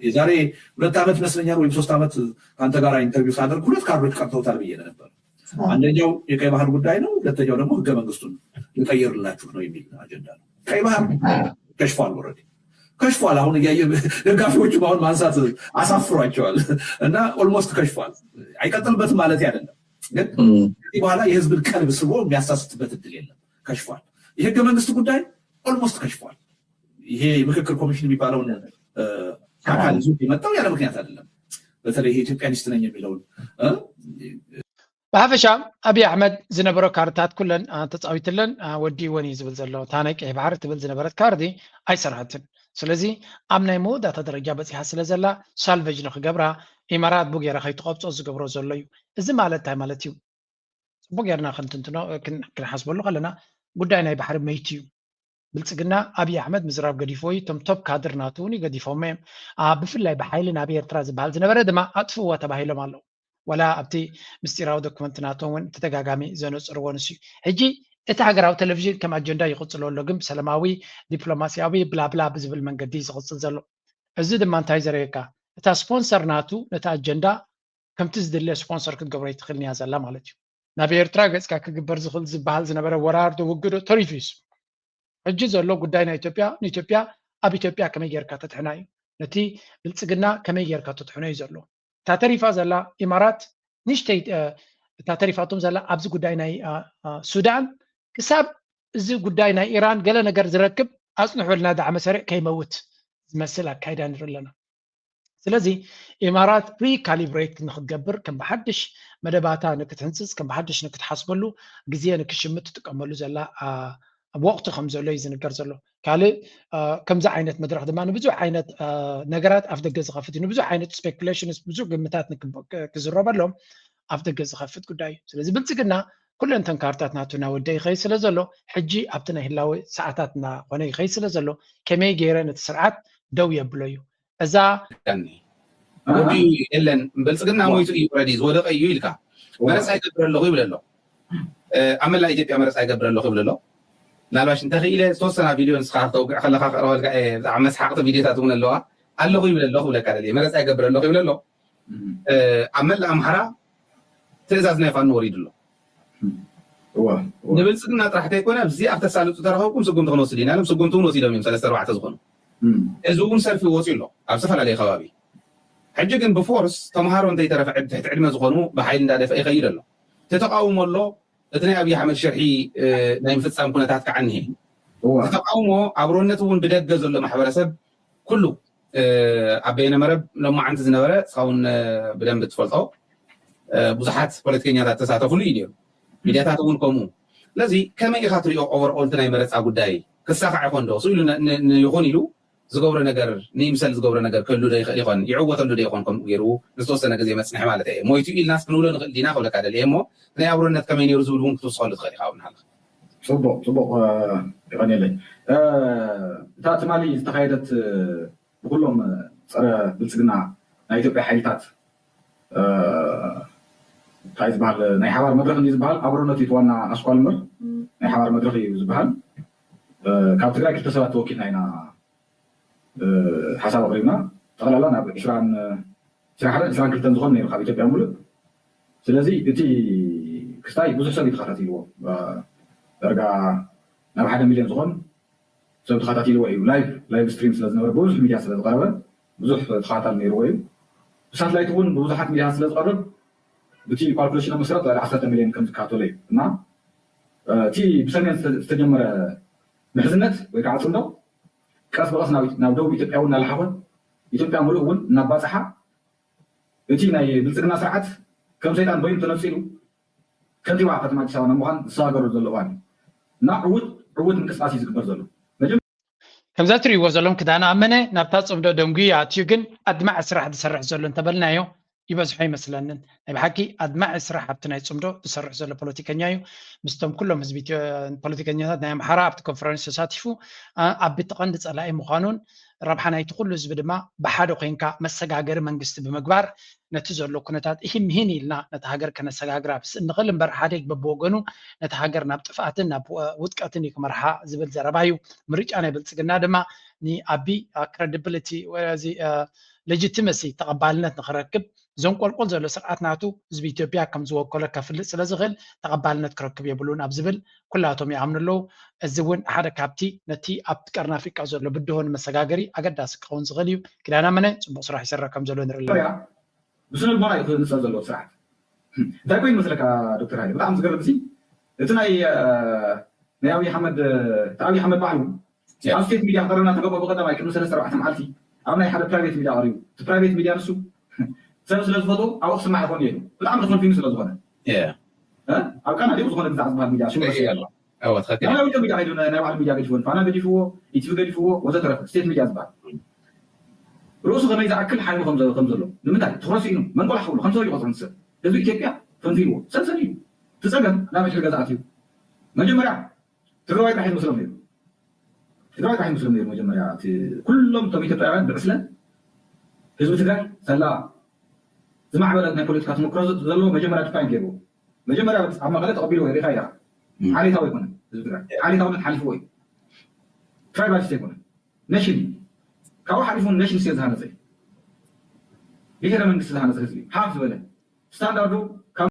የዛሬ ሁለት ዓመት ይመስለኛል ወይም ሶስት ዓመት ከአንተ ጋር ኢንተርቪው ሳደርግ ሁለት ካርዶች ቀርተውታል ብዬ ነበር አንደኛው የቀይ ባህር ጉዳይ ነው ሁለተኛው ደግሞ ህገ መንግስቱን ልቀይርላችሁ ነው የሚል አጀንዳ ነው ቀይ ባህር ከሽፏል already ከሽፏል አሁን እያየ ደጋፊዎቹ አሁን ማንሳት አሳፍሯቸዋል እና almost ከሽፏል አይቀጥልበትም ማለት አይደለም ግን ከዚህ በኋላ የህዝብን ቀልብ ስቦ የሚያሳስትበት እድል የለም ከሽፏል የህገ መንግስት ጉዳይ almost ከሽፏል ይሄ የምክክር ኮሚሽን የሚባለውን አካል ይዞት የመጣው ያለ ምክንያት አይደለም በተለይ ኢትዮጵያኒስት ነኝ የሚለውን ብሓፈሻ ኣብይ ኣሕመድ ዝነበሮ ካርድታት ኩለን ተፃዊትለን ወዲእወን እዩ ዝብል ዘሎ እታ ናይ ቀይ ባሕሪ ትብል ዝነበረት ካርዲ ኣይሰርሐትን ስለዚ ኣብ ናይ መወዳእታ ደረጃ በፂሓ ስለ ዘላ ሳልቨጅ ንክገብራ ኢማራት ቡ ገይራ ከይትቐብፆ ዝገብሮ ዘሎ እዩ እዚ ማለት እንታይ ማለት እዩ ፅቡቅ ጌርና ክንትንትኖ ክንሓስበሉ ከለና ጉዳይ ናይ ባሕሪ መይቱ እዩ ብልፅግና ኣብይ ኣሕመድ ምዝራብ ገዲፍዎ እዩ። እቶም ቶፕ ካድር ናቱ እውን ገዲፎም እዮም። ብፍላይ ብሓይሊ ናብ ኤርትራ ዝበሃል ዝነበረ ድማ ኣጥፍዎ ተባሂሎም ኣለዉ። ወላ ኣብቲ ምስጢራዊ ዶክመንት ናቶም እውን ተደጋጋሚ ዘነፅርዎ ንሱ እዩ። ሕጂ እቲ ሃገራዊ ቴሌቪዥን ከም ኣጀንዳ ይቕፅሎ ኣሎ፣ ግን ብሰላማዊ ዲፕሎማሲያዊ ብላብላ ብዝብል መንገዲ እዩ ዝቕፅል ዘሎ። እዚ ድማ እንታይ ዘርእየካ? እታ ስፖንሰር ናቱ ነቲ ኣጀንዳ ከምቲ ዝድለ ስፖንሰር ክትገብሮ ኣይትኽእልን እያ ዘላ ማለት እዩ። ናብ ኤርትራ ገፅካ ክግበር ዝኽእል ዝበሃል ዝነበረ ወራር ዶ ውግእ ዶ ተሪፉ እዩ። ሕጂ ዘሎ ጉዳይ ናይ ኢትዮጵያ ንኢትዮጵያ ኣብ ኢትዮጵያ ከመይ ጌርካ ተትሕና እዩ። ነቲ ብልፅግና ከመይ ጌርካ ተትሕኖ እዩ ዘሎ። እታ ተሪፋ ዘላ ኢማራት ንሽተይ እታ ተሪፋቶም ዘላ ኣብዚ ጉዳይ ናይ ሱዳን ክሳብ እዚ ጉዳይ ናይ ኢራን ገለ ነገር ዝረክብ ኣፅንሑ ልና ዳዕመ ሰሪዕ ከይመውት ዝመስል ኣካይዳ ንርኢ ኣለና። ስለዚ ኢማራት ሪካሊብሬት ንክትገብር ከም ብሓድሽ መደባታ ንክትሕንፅፅ ከም ብሓድሽ ንክትሓስበሉ ግዜ ንክሽምት ትጥቀመሉ ዘላ ወቅቲ ከም ዘሎ እዩ ዝንገር ዘሎ። ካልእ ከምዚ ዓይነት መድረክ ድማ ንብዙሕ ዓይነት ነገራት ኣፍ ደገ ዝኸፍት እዩ። ንብዙሕ ዓይነት ስፔኩሌሽንስ ብዙሕ ግምታት ክዝረበሎም ኣፍ ደገ ዝኸፍት ጉዳይ እዩ። ስለዚ ብልፅግና ኩለን ተን ካርታት ናቱ እናወደ ይኸይ ስለ ዘሎ ሕጂ ኣብቲ ናይ ህላወ ሰዓታት እናኾነ ይኸይ ስለ ዘሎ ከመይ ገይረ ነቲ ስርዓት ደው የብሎ እዩ። እዛ ወዲ የለን ብልፅግና ሞይቱ እዩ ረዲ ዝወደቀ እዩ ኢልካ መረፃ ይገብር ኣለኹ ይብል ኣሎ። ኣብ መላእ ኢትዮጵያ መረፃ ይገብር ኣለኹ ይብል ኣሎ። ምናልባሽ እንተኽኢለ ዝተወሰና ቪድዮ ንስኻ ክተውግዕ ከለካ ክቕርበልካ እየ። ብዛዕባ መስሓቕቲ ቪድዮታት እውን ኣለዋ። ኣለኹ ይብል ኣሎ ክብለካ ደልየ። መረፃ ይገብር ኣለኹ ይብል ኣሎ። ኣብ መላእ ኣምሓራ ትእዛዝ ናይ ፋኖ ወሪዱ ኣሎ። ንብልፅግና ጥራሕ ተይኮነ ኣብዚኣ ክተሳልጡ ተረኸብኩም ስጉምቲ ክንወስድ ኢና ኢሎም ስጉምቲ እውን ወሲዶም እዮም ሰለስተ ኣርባዕተ ዝኾኑ። እዚ እውን ሰልፊ ወፂኡ ኣሎ ኣብ ዝተፈላለየ ከባቢ። ሕጂ ግን ብፎርስ ተምሃሮ እንተይተረፈ ትሕቲ ዕድመ ዝኾኑ ብሓይሊ እንዳደፈ ይኸይድ ኣሎ። ተተቃውሞ ኣሎ። እቲ ናይ ኣብይ ኣሕመድ ሽርሒ ናይ ምፍፃም ኩነታት ከዓ እኒሄ። ተቃውሞ ኣብሮነት እውን ብደገ ዘሎ ማሕበረሰብ ኩሉ ኣብ በይነ መረብ ሎማዓንቲ ዝነበረ እስኻውን ብደንብ ትፈልጦ ብዙሓት ፖለቲከኛታት ተሳተፉሉ እዩ ነይሩ። ሚድያታት እውን ከምኡ። ስለዚ ከመይ ኢኻ ትሪኦ ኦቨርኦል እቲ ናይ መረፃ ጉዳይ ክሳኻዕ ይኾን ዶ? ስኢሉ ይኹን ኢሉ ዝገብሮ ነገር ንይምሰል ዝገብሮ ነገር ክህሉ ዶ ይኽእል ይኾን? ይዕወተሉ ዶ ይኾን? ከምኡ ገይሩ ንዝተወሰነ ግዜ መፅንሒ ማለት እየ። ሞይቱ ኢልናስ ክንብሎ ንኽእል ዲና ክብለካ ደልየ እሞ ናይ ኣብሮነት ከመይ ነይሩ ዝብል እውን ክትውስኸሉ ትኽእል ኢኻ እውን ሃለኻ። ፅቡቕ ፅቡቕ የቐንየለይ። እታ ትማሊ ዝተኻየደት ብኩሎም ፀረ ብልፅግና ናይ ኢትዮጵያ ሓይልታት እንታይ ዝበሃል ናይ ሓባር መድረክ እንዲ ዝበሃል ኣብሮነት እዩ ዋና ኣስኳል እምበር ናይ ሓባር መድረክ እዩ ዝበሃል። ካብ ትግራይ ክልተ ሰባት ተወኪልና ኢና ሓሳብ ኣቕሪብና ጠቕላላ ናብ ዕስራን ዕስራን ሓደን ዕስራን ክልተን ዝኾን ነይሩ ካብ ኢትዮጵያ ሙሉእ። ስለዚ እቲ ክስታይ ብዙሕ ሰብ እዩ ተኸታቲልዎ። ዳርጋ ናብ ሓደ ሚልዮን ዝኾን ሰብ ተኸታቲልዎ እዩ። ላይቭ ላይቭ ስትሪም ስለ ዝነበረ ብዙሕ ሚድያ ስለ ዝቐረበ ብዙሕ ተኸታታሊ ነይርዎ እዩ። ብሳትላይት እውን ብብዙሓት ሚድያታት ስለ ዝቐርብ ብቲ ካልኩሌሽን መሰረት ልዕሊ ዓሰርተ ሚልዮን ከም ዝከታተሎ እዩ እና እቲ ብሰሜን ዝተጀመረ ምሕዝነት ወይ ከዓ ፅምዶ ቀስ ብቐስ ናብ ደቡብ ኢትዮጵያ እውን እናለሓኸ ኢትዮጵያ ሙሉእ እውን እናባፅሓ እቲ ናይ ብልፅግና ስርዓት ከም ሰይጣን በይኑ ተነፂሉ ከንቲባ ከተማ ኣዲስ ኣበባ ንምዃን ዝሰጋገረሉ ዘሎ እዋን እዩ እና ዕዉት ዕዉት ምንቅስቃስ እዩ ዝግበር ዘሎ። ከምዛ ትሪእዎ ዘሎም ክዳነ ኣመነ ናብታ ፅምዶ ደንጉዩ ኣትዩ ግን ኣድማዒ ስራሕ ዝሰርሕ ዘሎ እንተበልናዮ ይበዝሖ ይመስለንን። ናይ ብሓቂ ኣድማዒ ስራሕ ኣብቲ ናይ ፅምዶ ዝሰርሕ ዘሎ ፖለቲከኛ እዩ። ምስቶም ኩሎም ህዝቢ ፖለቲከኛታት ናይ ኣምሓራ ኣብቲ ኮንፈረንስ ተሳቲፉ ኣብ ብቲ ቀንዲ ፀላኢ ምዃኑን ረብሓ ናይቲ ኩሉ ህዝቢ ድማ ብሓደ ኮይንካ መሰጋገሪ መንግስቲ ብምግባር ነቲ ዘሎ ኩነታት እሂን ምሂን ኢልና ነቲ ሃገር ከነሰጋግራ ንኽእል እምበር ሓደ በብወገኑ ነቲ ሃገር ናብ ጥፍኣትን ናብ ውጥቀትን እዩ ክመርሓ ዝብል ዘረባ እዩ። ምርጫ ናይ ብልፅግና ድማ ንኣቢ ክረዲብሊቲ እዚ ሌጂቲመሲ ተቐባልነት ንክረክብ ዘንቆልቆል ዘሎ ስርዓት ናቱ ህዝቢ ኢትዮጵያ ከም ዝወከሎ ከፍልጥ ስለ ዝኽእል ተቐባልነት ክረክብ የብሉን ኣብ ዝብል ኩላቶም ይኣምኑ ኣለዉ። እዚ እውን ሓደ ካብቲ ነቲ ኣብ ቀርኒ ኣፍሪቃ ዘሎ ብድሆ ንመሰጋገሪ ኣገዳሲ ክኸውን ዝኽእል እዩ። ኪዳነ ኣመነ ፅቡቕ ስራሕ ይሰርሕ ከም ዘሎ ንርኢ ኣለና። ብስነ ልቦና እዩ ክህንፀል ዘለዎ ስርዓት። እንታይ ኮይኑ መስለካ ዶክተር ሃይለ ብጣዕሚ ዝገርም ሲ እቲ ናይ ናይ ኣብይ ኣሕመድ እቲ ኣብይ ኣሕመድ ባዕሉ ኣብ ስቴት ሚድያ ክቐርብና ተገቦ ብቀዳማይ ቅድሚ ሰለስተ ኣርባዕተ መዓልቲ ኣብ ናይ ሓደ ፕራይቬት ሚድያ ቀሪቡ እቲ ፕራይቬት ሚድያ ንሱ ሰብ ስለ ዝፈትዎ ኣብኡ ክስማዕ ይኾን እዩ ብጣዕሚ ተፈንፊኑ ስለ ዝኾነ ኣብ ቃና ዲኡ ዝኾነ ግዛዕ ዝበሃል ሚድያ ሽሙ ረሲዐ ኣለኹ። ናይ ውልቀ ሚድያ ከይዱ ናይ ባዕሉ ሚድያ ገዲፍዎ ፋና ገዲፍዎ ኢቲቪ ገዲፍዎ ወዘተረፈ ስቴት ሚድያ ዝበሃል ርእሱ ከመይ ዝኣክል ሓይሉ ከም ዘሎ ንምንታይ ትኹረት ስኢኑ መን ቆልዓ ክብሉ ከም ሰብ ይቆፅሩ ንሰብ ህዝቢ ኢትዮጵያ ፈንፊንዎ ሰልሰል እዩ እቲ ፀገም ናበይ ሕርገ ዝኣትዩ መጀመርያ ትግራዋይ ጥራሕ ዝመስሎም ነይሩ ትግራይ ጥራሕ ይመስሎም ነይሩ መጀመርያ። እቲ ኩሎም እቶም ኢትዮጵያውያን ብዕስለ ህዝቢ ትግራይ ሰላ ዝማዕበለ ናይ ፖለቲካ ተመክሮ ዘለዎ መጀመርያ ዲፋይን ገይርዎ። መጀመርያ ኣብ መቐለ ተቐቢልዎ ርኢኻ ኢኻ። ዓሌታዊ ኣይኮነን ህዝቢ ትግራይ። ዓሌታውነት ሓሊፍዎ እዩ። ትራይባሊስት ኣይኮነን። ነሽን እዩ። ካብኡ ሓሊፉ ነሽን ስቴት ዝሃነፀ እዩ። ብሄረ መንግስቲ ዝሃነፀ ህዝቢ እዩ። ሃፍ ዝበለ ስታንዳርዱ ካብ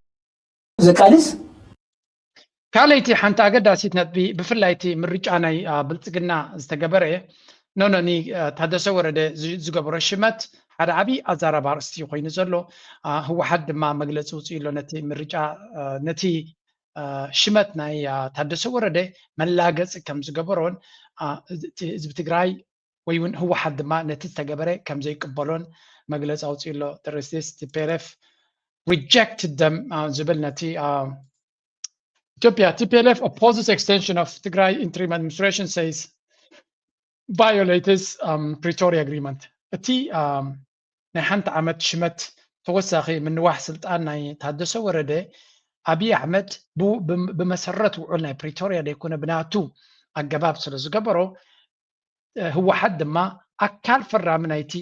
ዘቃልስ ካልኣይቲ ሓንቲ ኣገዳሲት ነጥቢ ብፍላይ እቲ ምርጫ ናይ ብልፅግና ዝተገበረ ኖኖኒ ታደሰ ወረደ ዝገበሮ ሽመት ሓደ ዓብዪ ኣዛራቢ ኣርእስቲ ኮይኑ ዘሎ። ህወሓት ድማ መግለፂ ውፅኡ ኣሎ ነቲ ምርጫ ነቲ ሽመት ናይ ታደሰ ወረደ መላገፂ ከም ዝገበሮን ህዝቢ ትግራይ ወይ እውን ህወሓት ድማ ነቲ ዝተገበረ ከም ዘይቅበሎን መግለፂ ኣውፅኡ ኣሎ። There is this T P L F rejected them ዝብል ነቲ ኢትዮጵያ T P L F opposes extension of Tigray interim administration says violates Pretoria agreement። እቲ ናይ ሓንቲ ዓመት ሽመት ተወሳኺ ምንዋሕ ስልጣን ናይ ታደሰ ወረደ ኣብይ ኣሕመድ ብመሰረት ውዑል ናይ ፕሪቶርያ ዘይኮነ ብናቱ ኣገባብ ስለ ዝገበሮ ህወሓት ድማ ኣካል ፈራሚ ናይቲ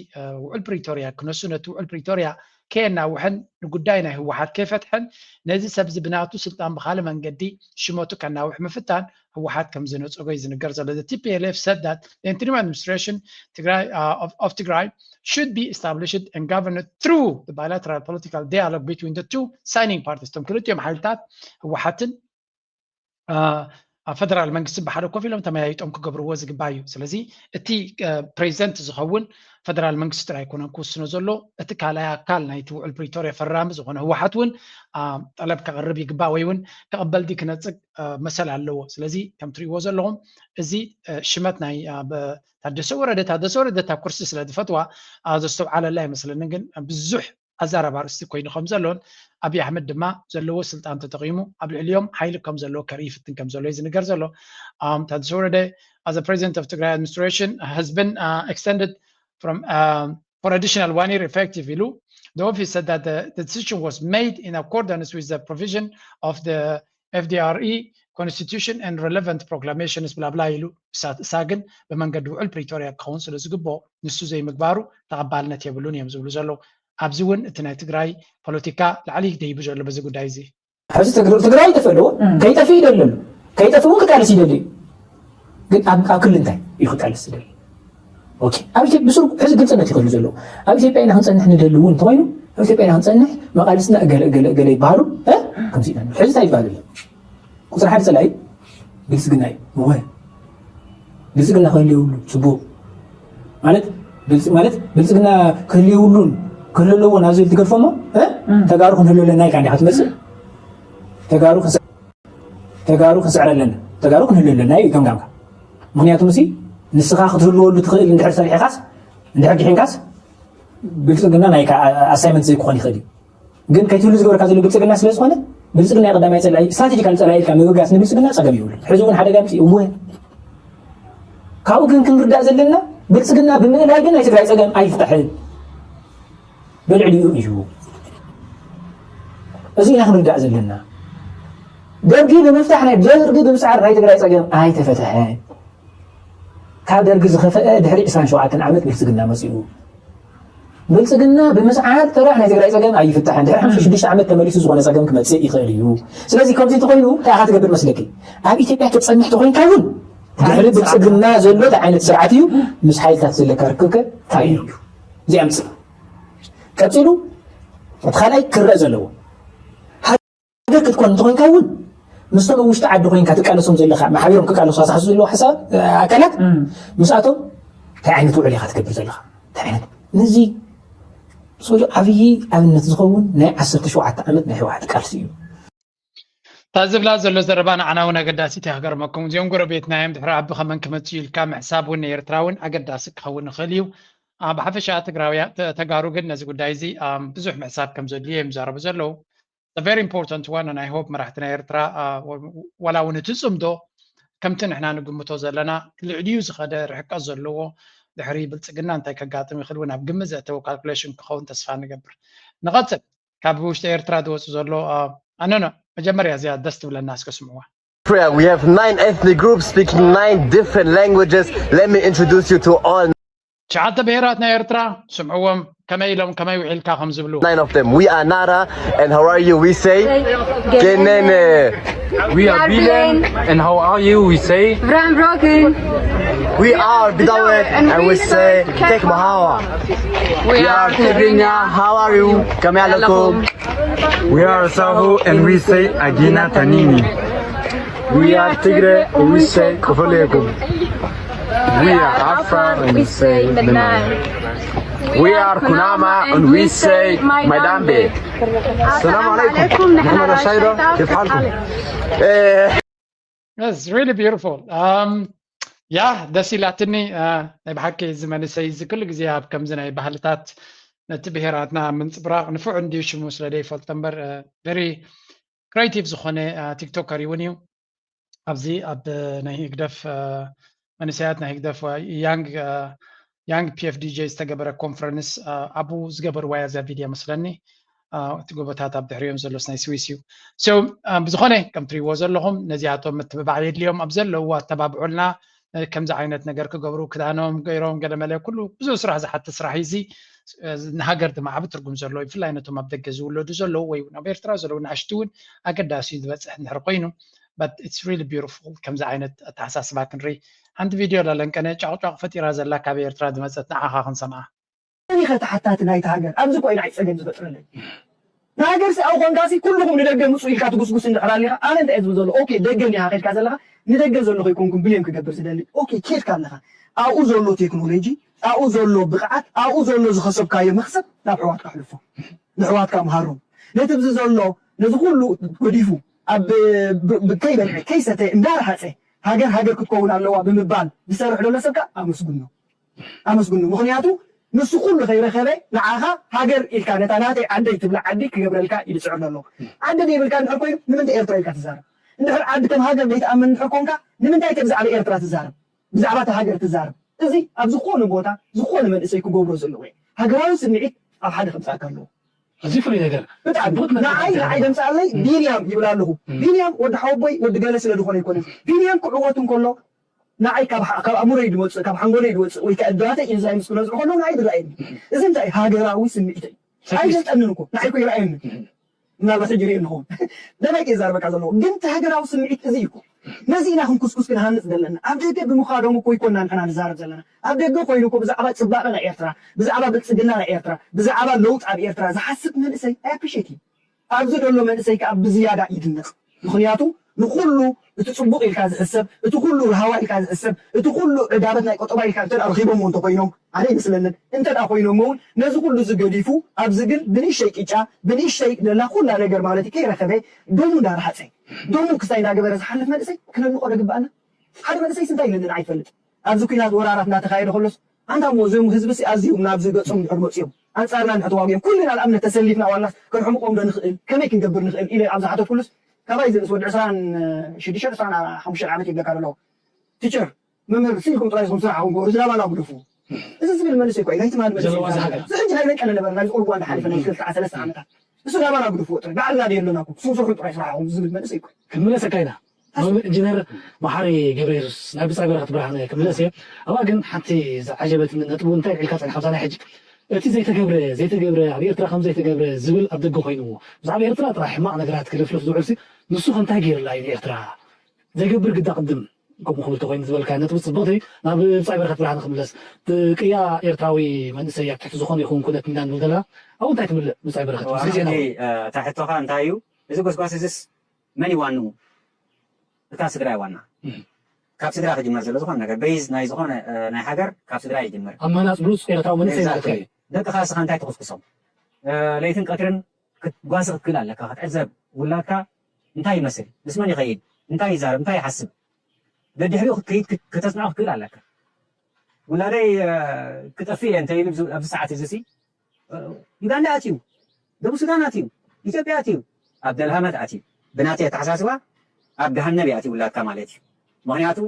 ውዕል ፕሪቶርያ ክነሱ ነቲ ውዕል ፕሪቶርያ ከየናውሐን ንጉዳይ ናይ ህወሓት ከይፈትሐን ነዚ ሰብዚ ብናቱ ስልጣን ብካልእ መንገዲ ሽመቱ ከናውሕ ምፍታን ህወሓት ከም ዝነፀጎ እዩ ዝንገር ዘሎ። The T P L F said that the interim administration Tigray, uh, of, of Tigray should be established and governed through the bilateral political dialogue between the two signing parties. እቶም ክልቲኦም ሓይልታት ህወሓትን ኣብ ፈደራል መንግስቲ ብሓደ ኮፍ ኢሎም ተመያይጦም ክገብርዎ ዝግባእ እዩ። ስለዚ እቲ ፕሬዚደንት ዝኸውን ፈደራል መንግስቲ ጥራይ ኣይኮነን ክውስኖ ዘሎ፣ እቲ ካልኣይ ኣካል ናይቲ ውዕል ፕሪቶርያ ፈራሚ ዝኾነ ህወሓት እውን ጠለብ ከቕርብ ይግባእ ወይ እውን ክቕበል ድዩ ክነፅግ መሰል ኣለዎ። ስለዚ ከም ትሪእዎ ዘለኹም እዚ ሽመት ናይ ታደሰ ወረደ ታደሰ ወረደ እታ ኩርሲ ስለ ዝፈትዋ ዘስተውዓለላ ኣይመስለንን፣ ግን ብዙሕ ኣዛራቢ ኣርእስቲ ኮይኑ ከም ዘሎን ኣብይ ኣሕመድ ድማ ዘለዎ ስልጣን ተጠቒሙ ኣብ ልዕሊኦም ሓይሊ ከም ዘለዎ ከርኢ ይፍትን ከም ዘሎ እዩ ዝንገር ዘሎ። ታደሰ ወረደ as a president of Tigray administration has been uh, extended from um, for additional one year effective ኢሉ። The office said that the decision was made in accordance with the provision of the F D R E constitution and relevant proclamations blah blah ኢሉ። እሳ ግን ብመንገዲ ውዕል ፕሪቶርያ ክኸውን ስለ ዝግብኦ ንሱ ዘይምግባሩ ተቐባልነት የብሉን እዮም ዝብሉ ዘለዉ። ኣብዚ እውን እቲ ናይ ትግራይ ፖለቲካ ላዕሊ ደይቡ ዘሎ በዚ ጉዳይ እዚ። ሕዚ ትግራይ ይጠፍእ ኣለዎ፣ ከይጠፍእ ይደሊ ኣሎ። ከይጠፍእ እውን ክቃለስ ይደሊ እዩ። ግን ኣብ ክሊ እንታይ እዩ ክቃለስ ዝደሊ? ኣብ ኢትዮጵያ ብስሩ ሕዚ ግልፅነት ይኸሉ ዘለዎ ኣብ ኢትዮጵያ ኢና ክንፀንሕ ንደሊ እውን እንተኮይኑ ኣብ ኢትዮጵያ ኢና ክንፀንሕ መቃልስትና እገለ እገለ እገለ ይበሃሉ። ከምዚ ኢና ሕዚ እንታይ ይበሃል ኣሎ? ቁፅሪ ሓደ ፀላኢ ብልፅግና እዩ። እወ ብልፅግና ክህሉ የብሉ። ፅቡቅ ማለት ማለት ብልፅግና ክህሉ የብሉን ክህሉ ኣለዎን ኣብ ዝብል ትገድፎ እሞ ተጋሩ ክንህሉ ኣለና ኢልካ እንዲካ ትመፅእ። ተጋሩ ተጋሩ ክንስዕር ኣለና፣ ተጋሩ ክንህሉ ኣለና እዩ ገምጋምካ። ምክንያቱ ምሲ ንስኻ ክትህልወሉ ትኽእል እንድሕር ሰሪሕኻስ እንድሕር ጊሒንካስ ብልፅግና ናይ ኣሳይመንት ዘይክኾን ይኽእል እዩ። ግን ከይትህሉ ዝገበርካ ዘሎ ብልፅግና ስለ ዝኾነ ብልፅግና ቀዳማይ ፀላኢ ስትራቴጂካል ፀላኢ ኢልካ ምብጋስ ንብልፅግና ፀገም ይብሉ። ሕዚ እውን ሓደጋ ምሲ እወ ካብኡ ግን ክንርዳእ ዘለና ብልፅግና ብምእላይ ግን ናይ ትግራይ ፀገም ኣይፍታሕን። ብልዕሊኡ እዩ። እዚ ኢና ክንርዳእ ዘለና። ደርጊ ብምፍታሕ ናይ ደርጊ ብምስዓር ናይ ትግራይ ፀገም ኣይተፈትሐን። ካብ ደርጊ ዝኸፈአ ድሕሪ ዕስራን ሸውዓተን ዓመት ብልፅግና መፂኡ። ብልፅግና ብምስዓር ጥራሕ ናይ ትግራይ ፀገም ኣይፍታሕን። ድሕሪ ሓምሳ ሽዱሽተ ዓመት ተመሊሱ ዝኾነ ፀገም ክመፅእ ይኽእል እዩ። ስለዚ ከምዚ እንተኮይኑ እንታይ ኢኻ ትገብር መስለኪ? ኣብ ኢትዮጵያ ክትፀንሕ ተኮይንካ እውን ድሕሪ ብልፅግና ዘሎ እንታይ ዓይነት ስርዓት እዩ? ምስ ሓይልታት ዘለካ ርክብከ እንታይ እዩ? እዚኣ ምፅእ ቀፂሉ እቲ ካልኣይ ክረእ ዘለዎ ሃገር ክትኮን እንተኮንካ እውን ምስቶም ኣብ ውሽጢ ዓዲ ኮይንካ ትቃለሶም ዘለካ ማሕቢሮም ክቃለሱ ኣሳሕሱ ዘለዎ ሓሳብ ኣካላት ምስኣቶም እንታይ ዓይነት ውዕል ኢካ ትገብር ዘለካ እንታይ ዓይነት ነዚ ሰውየ ዓብዪ ኣብነት ዝኸውን ናይ ዓሰርተ ሸውዓተ ዓመት ናይ ህወሓት ቃልሲ እዩ። እታ ዝብላ ዘሎ ዘረባ ንዓና እውን ኣገዳሲት እያ ክገርመኩም። እዚኦም ጎረቤትና እዮም ድሕሪ ዓቢ ከመን ክመፅኡ ኢልካ ምሕሳብ እውን ንኤርትራ እውን ኣገዳሲ ክኸውን ይኽእል እዩ። ብሓፈሻ ትግራውያ ተጋሩ ግን ነዚ ጉዳይ እዚ ብዙሕ ምሕሳብ ከም ዘድልዩ እዮም ዝዛረቡ ዘለዉ። Very important one and I hope መራሕቲ ናይ ኤርትራ ዋላ እውን እቲ ፅምዶ ከምቲ ንሕና ንግምቶ ዘለና ልዕሊኡ ዝኸደ ርሕቀት ዘለዎ ድሕሪ ብልፅግና እንታይ ከጋጥም ይኽእል እውን ኣብ ግምት ዘእተወ ካልኩሌሽን ክኸውን ተስፋ ንገብር። ንቐፅል። ካብ ውሽጢ ኤርትራ ዝወፅእ ዘሎ ኣነኖ መጀመርያ እዚኣ ደስ ትብለና እስከ ስምዕዋ። Eritrea, we have nine ethnic groups speaking nine different languages. Let me introduce you to all ትሽዓተ ብሄራት ናይ ኤርትራ ስምዕዎም ከመይ ኢሎም ከመይ ውዒልካ ከም ዝብሉ nine of them. We are Nara, and how are you? We say Genene. We are Bilen, and how are you? We say Vran Broken. We are Bidawet, and we say Kek Mahawa. We are Tigrinya. How are you? Kamyalakum. We are Sahu, and we say Agina Tanini. We are Tigre, and we say Kofolekum. We are Afar, and we say Benai. We are Kunama, and we say Maidambe. السلام عليكم. محمد الشايدة، كيف حالكم؟ It's really beautiful. Um, yeah, ደስ ኢላትኒ። ናይ ብሓቂ እዚ መንእሰይ እዚ ኩሉ ግዜ ኣብ ከምዚ ናይ ባህልታት ነቲ ብሄራትና ምንፅብራቕ ንፉዕ እንድዩ ሽሙ ስለ ዘይፈልጦ እምበር very creative ዝኾነ ቲክቶከር እውን እዩ። ኣብዚ ኣብ ናይ ህግደፍ መንእሰያት ናይ ህግደፍ young young P F D J ዝተገበረ ኮንፈረንስ ኣብኡ ዝገበርዋ እያ እዛ ቪድዮ መስለኒ። እቲ ጎቦታት ኣብ ድሕሪኦም ዘሎስ ናይ ስዊስ እዩ። So ብዝኾነ ከም ትሪእዎ ዘለኹም ነዚኣቶም ምትብባዕ የድልዮም ኣብ ዘለዉ ኣተባብዑልና። ከምዚ ዓይነት ነገር ክገብሩ ክዳኖም ገይሮም ገለመለ ኩሉ ብዙ ስራሕ ዝሓትት ስራሕ እዩ እዚ። ንሃገር ድማ ዓቢ ትርጉም ዘለዎ ብፍላይ ነቶም ኣብ ደገ ዝውለዱ ዘለዉ ወይ እውን ኣብ ኤርትራ ዘለዉ ንኣሽቱ እውን ኣገዳሲ እዩ ዝበፅሕ እንድሕር ኮይኑ but it's really beautiful ከምዚ ዓይነት ኣተሓሳስባ ክንርኢ። ሓንቲ ቪድዮ ኣለንቀነ ጫቕጫቕ ፈጢራ ዘላ ካብ ኤርትራ ዝመፀት ንዓኻ ክንሰምዓ። መን ኢኸ ተሓታቲ ናይቲ ሃገር ኣብዚ ኮይና ኣይ ፀገም ዝፈጥረለይ ንሃገር ሲ ኣው ኮንካ ሲ ኩልኹም ንደገ ምፁ ኢልካ ትጉስጉስ እንድሕር ኣሊኻ ኣነ እንታይ ዝብል ዘሎ ኦኬ ደገ ኒኻ ከድካ ዘለኻ ንደገ ዘሎ ከይኮንኩም ብሌም ክገብር ዝደሊ ኦኬ ኬድካ ኣለኻ ኣብኡ ዘሎ ቴክኖሎጂ ኣብኡ ዘሎ ብቕዓት ኣብኡ ዘሎ ዝኸሰብካዮ መኽሰብ ናብ ኣሕዋትካ ኣሕልፎ ንኣሕዋትካ ምሃሮም ነቲ ብዚ ዘሎ ነዚ ኩሉ ገዲፉ ኣብ ከይበልዐ ከይሰተ እንዳረሃፀ ሃገር ሃገር ክትከውን ኣለዋ ብምባል ዝሰርሕ ዘሎ ሰብካ ኣመስግኖ ኣመስግኑ ምኽንያቱ ንሱ ኩሉ ከይረኸበ ንዓኻ ሃገር ኢልካ ነታ ናተይ ዓደይ ትብላ ዓዲ ክገብረልካ እዩ ዝፅዕር ዘሎ ዓዲ ዘይብልካ እንድሕር ኮይኑ ንምንታይ ኤርትራ ኢልካ ትዛረብ እንድሕር ዓዲ ከም ሃገር ዘይትኣምን እንድሕር ኮንካ ንምንታይ ከ ብዛዕባ ኤርትራ ትዛረብ ብዛዕባ እታ ሃገር ትዛረብ እዚ ኣብ ዝኾነ ቦታ ዝኾነ መንእሰይ ክገብሮ ዘለዎ እዩ ሃገራዊ ስምዒት ኣብ ሓደ ከምፅኣካ ኣለዎ እዚ ፍሉይ ነገር ብጣዕሚ ንዓይ ንዓይ ደምፅኣለይ ቢንያም ይብል ኣለኹ ቢንያም ወዲ ሓወቦይ ወዲ ገለ ስለ ዝኾነ ኣይኮነን ቢንያም ክዕወት እንከሎ ንዓይ ካብ ኣእምሮይ ዝወፅእ ካብ ሓንጎለይ ዝወፅእ ወይ ከዓ እዳተይ ኢንዛይምስ ክነዝዑ ከለዉ ንዓይ ዝረኣየኒ እዚ እንታይ ሃገራዊ ስምዒት እዩ ኣይገልፀንን እኮ ንዓይ እኮ ይረኣየኒ ምናልባት ሕጂ ሪኦ ንኸውን ደመቂ ይዛረበካ ዘለዎ ግን እቲ ሃገራዊ ስምዒት እዚ እዩ ነዚ ኢና ክንኩስኩስ ክንሃንፅ ዘለና ኣብ ደገ ብምኻዶም እኮ ይኮና ንሕና ንዛረብ ዘለና ኣብ ደገ ኮይኑ እኮ ብዛዕባ ፅባቐ ናይ ኤርትራ ብዛዕባ ብልፅግና ናይ ኤርትራ ብዛዕባ ለውጥ ኣብ ኤርትራ ዝሓስብ መንእሰይ ኣይኣፕሪሼት እዩ ኣብዚ ዘሎ መንእሰይ ከዓ ብዝያዳ ይድነቕ ምኽንያቱ ንኩሉ እቲ ፅቡቕ ኢልካ ዝሕሰብ እቲ ኩሉ ረሃዋ ኢልካ ዝሕሰብ እቲ ኩሉ ዕዳበት ናይ ቆጠባ ኢልካ እንተ ረኺቦምዎ እንተኮይኖም ኣነ ይመስለንን እንተ ኮይኖም እውን ነዚ ኩሉ ዝገዲፉ ኣብዚ ግን ብንእሸይ ቂጫ ብንእሸይ ደላ ኩላ ነገር ማለት ከይረኸበ ደሙ እንዳረሃፀ ደሙ ክስታይ እንዳገበረ ዝሓልፍ መንእሰይ ክነንቆ ዶ ግበኣና ሓደ መንእሰይ ስንታይ ኢለንን ኣይፈልጥ ኣብዚ ኩናት ወራራት እንዳተኻየደ ከሎስ ኣንታ እሞ እዞም ህዝቢ ሲ ኣዝዮም ናብዚ ገጾም ድሕር መፅዮም ኣንፃርና እንድሕር ተዋጊኦም ኩልና ንኣብነት ተሰሊፍና ዋላስ ክንሕምቆም ዶ ንኽእል ከመይ ክንገብር ንኽእል ኢለ ኣብ ዝሓተትኩሉስ ካባይ ዝንእስ ወዲ ዕስራን ሽዱሽተ ዕስራን ሓሙሽተን ዓመት ይብለካ ዘሎ ቲቸር መምህር ስኢልኩም ጥራይ ኢኹም ስራሕኹም ግበሩ ዝናባና ግደፉ እዚ ዝብል መንእሰይ እኮ እዩ ናይ ትማሊ መንእሰይ እዚ ሕጂ ናይ መቀለ ነበረ ናይ ዝቁልጓ እንዳሓለፈ ናይ ክልተ ሰለስተ ዓመታት እሱ ናባና ግደፉ ጥራይ ባዕልና ዶ የለና እኮ ስም ስርሑ ጥራይ ስራሕኹም ዝብል መንእሰይ እኮ እዩ ክምለሰካ ኢና ኢንጂነር መሓሪ ገብረየሱስ ናይ ብፃይ በረኸት ብርሃነ ክምለስ እየ ኣብኣ ግን ሓንቲ ዝዓጀበትኒ ነጥቡ እንታይ ኢልካ ፀኒሓ ኣብዛ ናይ ሕጂ እቲ ዘይተገብረ ዘይተገብረ ኣብ ኤርትራ ከም ዘይተገብረ ዝብል ኣብ ደገ ኮይኑ ብዛዕባ ኤርትራ ጥራሕ ሕማቕ ነገራት ክልፍልፍ ዝውዕል ሲ ንሱ ከ እንታይ ገይርላ እዩ ንኤርትራ ዘይገብር ግዳ ቅድም ከምኡ ክብል ተኮይኑ ዝበልካ ነጥቢ ፅብቅቲ ናብ ብፃይ በረከት ብርሃን ክምለስ ቅያ ኤርትራዊ መንእሰይ ኣብ ትሕቲ ዝኮነ ይኹን ኩነት ኢና ንብል ዘለና ኣብኡ እንታይ ትምልእ ብፃይ በረከት እዚ ዜና እታ ሕቶካ እንታይ እዩ እዚ ጎስጓስ እዚስ መን ይዋንኡ እታ ስድራ ይዋና ካብ ስድራ ክጅመር ዘሎ ዝኾነ ነገር በይዝ ናይ ዝኾነ ናይ ሃገር ካብ ስድራ ይጅምር ኣብ መናፅ ብሉፅ ኤርትራዊ መንእሰይ ማለት እዩ ደቅኻ እስኻ እንታይ ትኹስኩሶም ለይትን ቀትርን ክትጓሲ ክትክእል ኣለካ ክትዕዘብ ውላድካ እንታይ ይመስል ምስ መን ይኸይድ እንታይ ይዛረብ እንታይ ይሓስብ ደድሕሪኡ ክትከይድ ከተፅንዖ ክትክእል ኣለካ ውላደይ ክጠፍእ እየ እንተይሉ ኣብዚ ሰዓት እዚ ዩጋንዳ ኣትዩ ደቡብ ሱዳን ኣትዩ ኢትዮጵያ ኣትዩ ኣብ ደልሃመት ኣትዩ ብናተይ ኣተሓሳስባ ኣብ ገሃነብ ይኣትዩ ውላድካ ማለት እዩ ምክንያቱ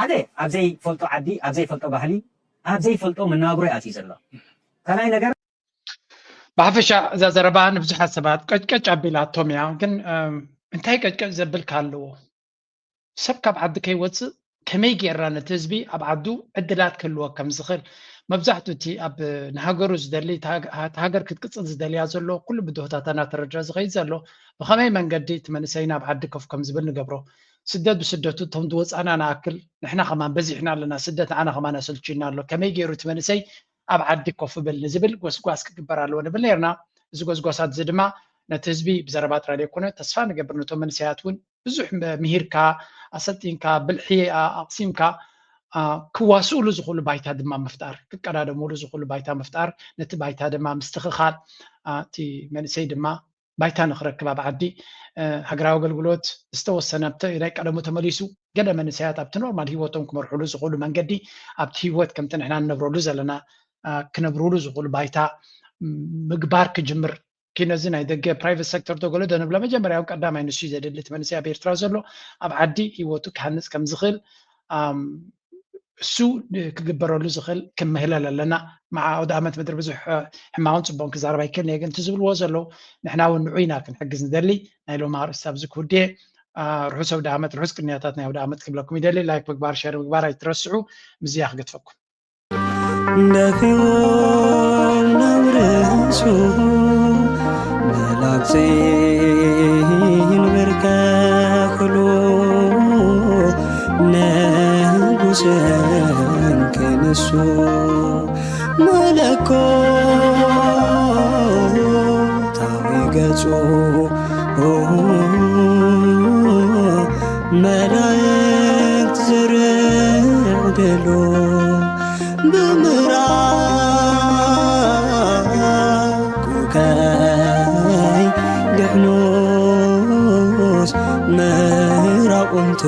ሓደ ኣብ ዘይፈልጦ ዓዲ ኣብ ዘይፈልጦ ባህሊ ኣብ ዘይፈልጦ መናብሮ ይኣትዩ ዘሎ ካልኣይ ነገር ብሓፈሻ እዛ ዘረባ ንብዙሓት ሰባት ቀጭቀጭ ኣቢላቶም እያ ግን እንታይ ቀጭቀጭ ዘብል ኣለዎ ሰብ ካብ ዓዲ ከይወፅእ ከመይ ጌርና ነቲ ህዝቢ ኣብ ዓዱ ዕድላት ክህልዎ ከም ዝኽእል፣ መብዛሕትኡ እቲ ኣብ ንሃገሩ ዝደሊ፣ እቲ ሃገ-፣ እቲ ሃገር ክትቅፅል ዝደልያ ዘሎ ኩሉ ብድሆታት እናተረድረ ዝኸይድ ዘሎ፣ ብኸመይ መንገዲ እቲ መንእሰይ ናብ ዓዲ ኮፍ ከም ዝብል ንገብሮ። ስደት ብስደቱ እቶም ዝወፃና ንኣክል ንሕና ከማን በዚሕና ኣለና። ስደት ንዓና ከማን ኣሰልችዩና ኣሎ። ከመይ ገይሩ እቲ መንእሰይ ኣብ ዓዲ ኮፍ ብል ንዝብል ጎስጓስ ክግበር ኣለዎ ንብል ነርና። እዚ ጎስጓሳት እዚ ድማ ነቲ ህዝቢ ብዘረባ ጥራይ ዘይኮነ፣ ተስፋ ንገብር ነቶም መንእሰያት እውን ብዙሕ ምሂርካ፣ ኣሰልጢንካ፣ ብልሒ ኣቕሲምካ፣ ክዋስኡሉ ዝኽእሉ ባይታ ድማ ምፍጣር፣ ክቀዳደምሉ ዝኽእሉ ባይታ ምፍጣር፣ ነቲ ባይታ ድማ ምስትኽኻል፣ እቲ መንእሰይ ድማ ባይታ ንኽረክብ ኣብ ዓዲ ሃገራዊ ኣገልግሎት ዝተወሰነ ናይ ቀደሙ ተመሊሱ፣ ገለ መንእሰያት ኣብቲ ኖርማል ህይወቶም ክመርሕሉ ዝኽእሉ መንገዲ፣ ኣብቲ ህይወት ከምቲ ንሕና ንነብረሉ ዘለና ክነብርሉ ዝኽእሉ ባይታ ምግባር ክጅምር። ኪነዚ ናይ ደገ ፕራይቨት ሴክተር ዶ ገለ ዶ ንብሎ፣ መጀመርያ እውን ቀዳማይ ንሱ እዩ ዘድሊ። እቲ መንእሰይ ኣብ ኤርትራ ዘሎ ኣብ ዓዲ ህይወቱ ክሃንፅ ከም ዝኽእል እሱ ክግበረሉ ዝኽእል ክምህለል ኣለና። መዓ ኣውደ ኣመት ምድሪ ብዙሕ ሕማቕን ፅቡቕን ክዛረብ ኣይክእልን እየ፣ ግን እቲ ዝብልዎ ዘለዉ ንሕና እውን ንዑ ኢና ክንሕግዝ ንደሊ። ናይ ሎሚ ኣርእስቲ ኣብዚ ክውድየ። ርሑስ ኣውደ ኣመት፣ ርሑስ ቅንያታት ናይ ኣውደ ኣመት ክብለኩም ይደሊ። ላይክ ምግባር፣ ሸር ምግባር ኣይትረስዑ። ምዝያ ክገድፈኩም። ደፊኦም ናብ ርእሱ መላእክቲ ይንበርከኽሉ፣ ንጉስን ክንሱ መለኮታዊ ገጹ መላእክት ዝርዕድሉ ብምራቁ ከይድሕኑስ ምራቁንቱ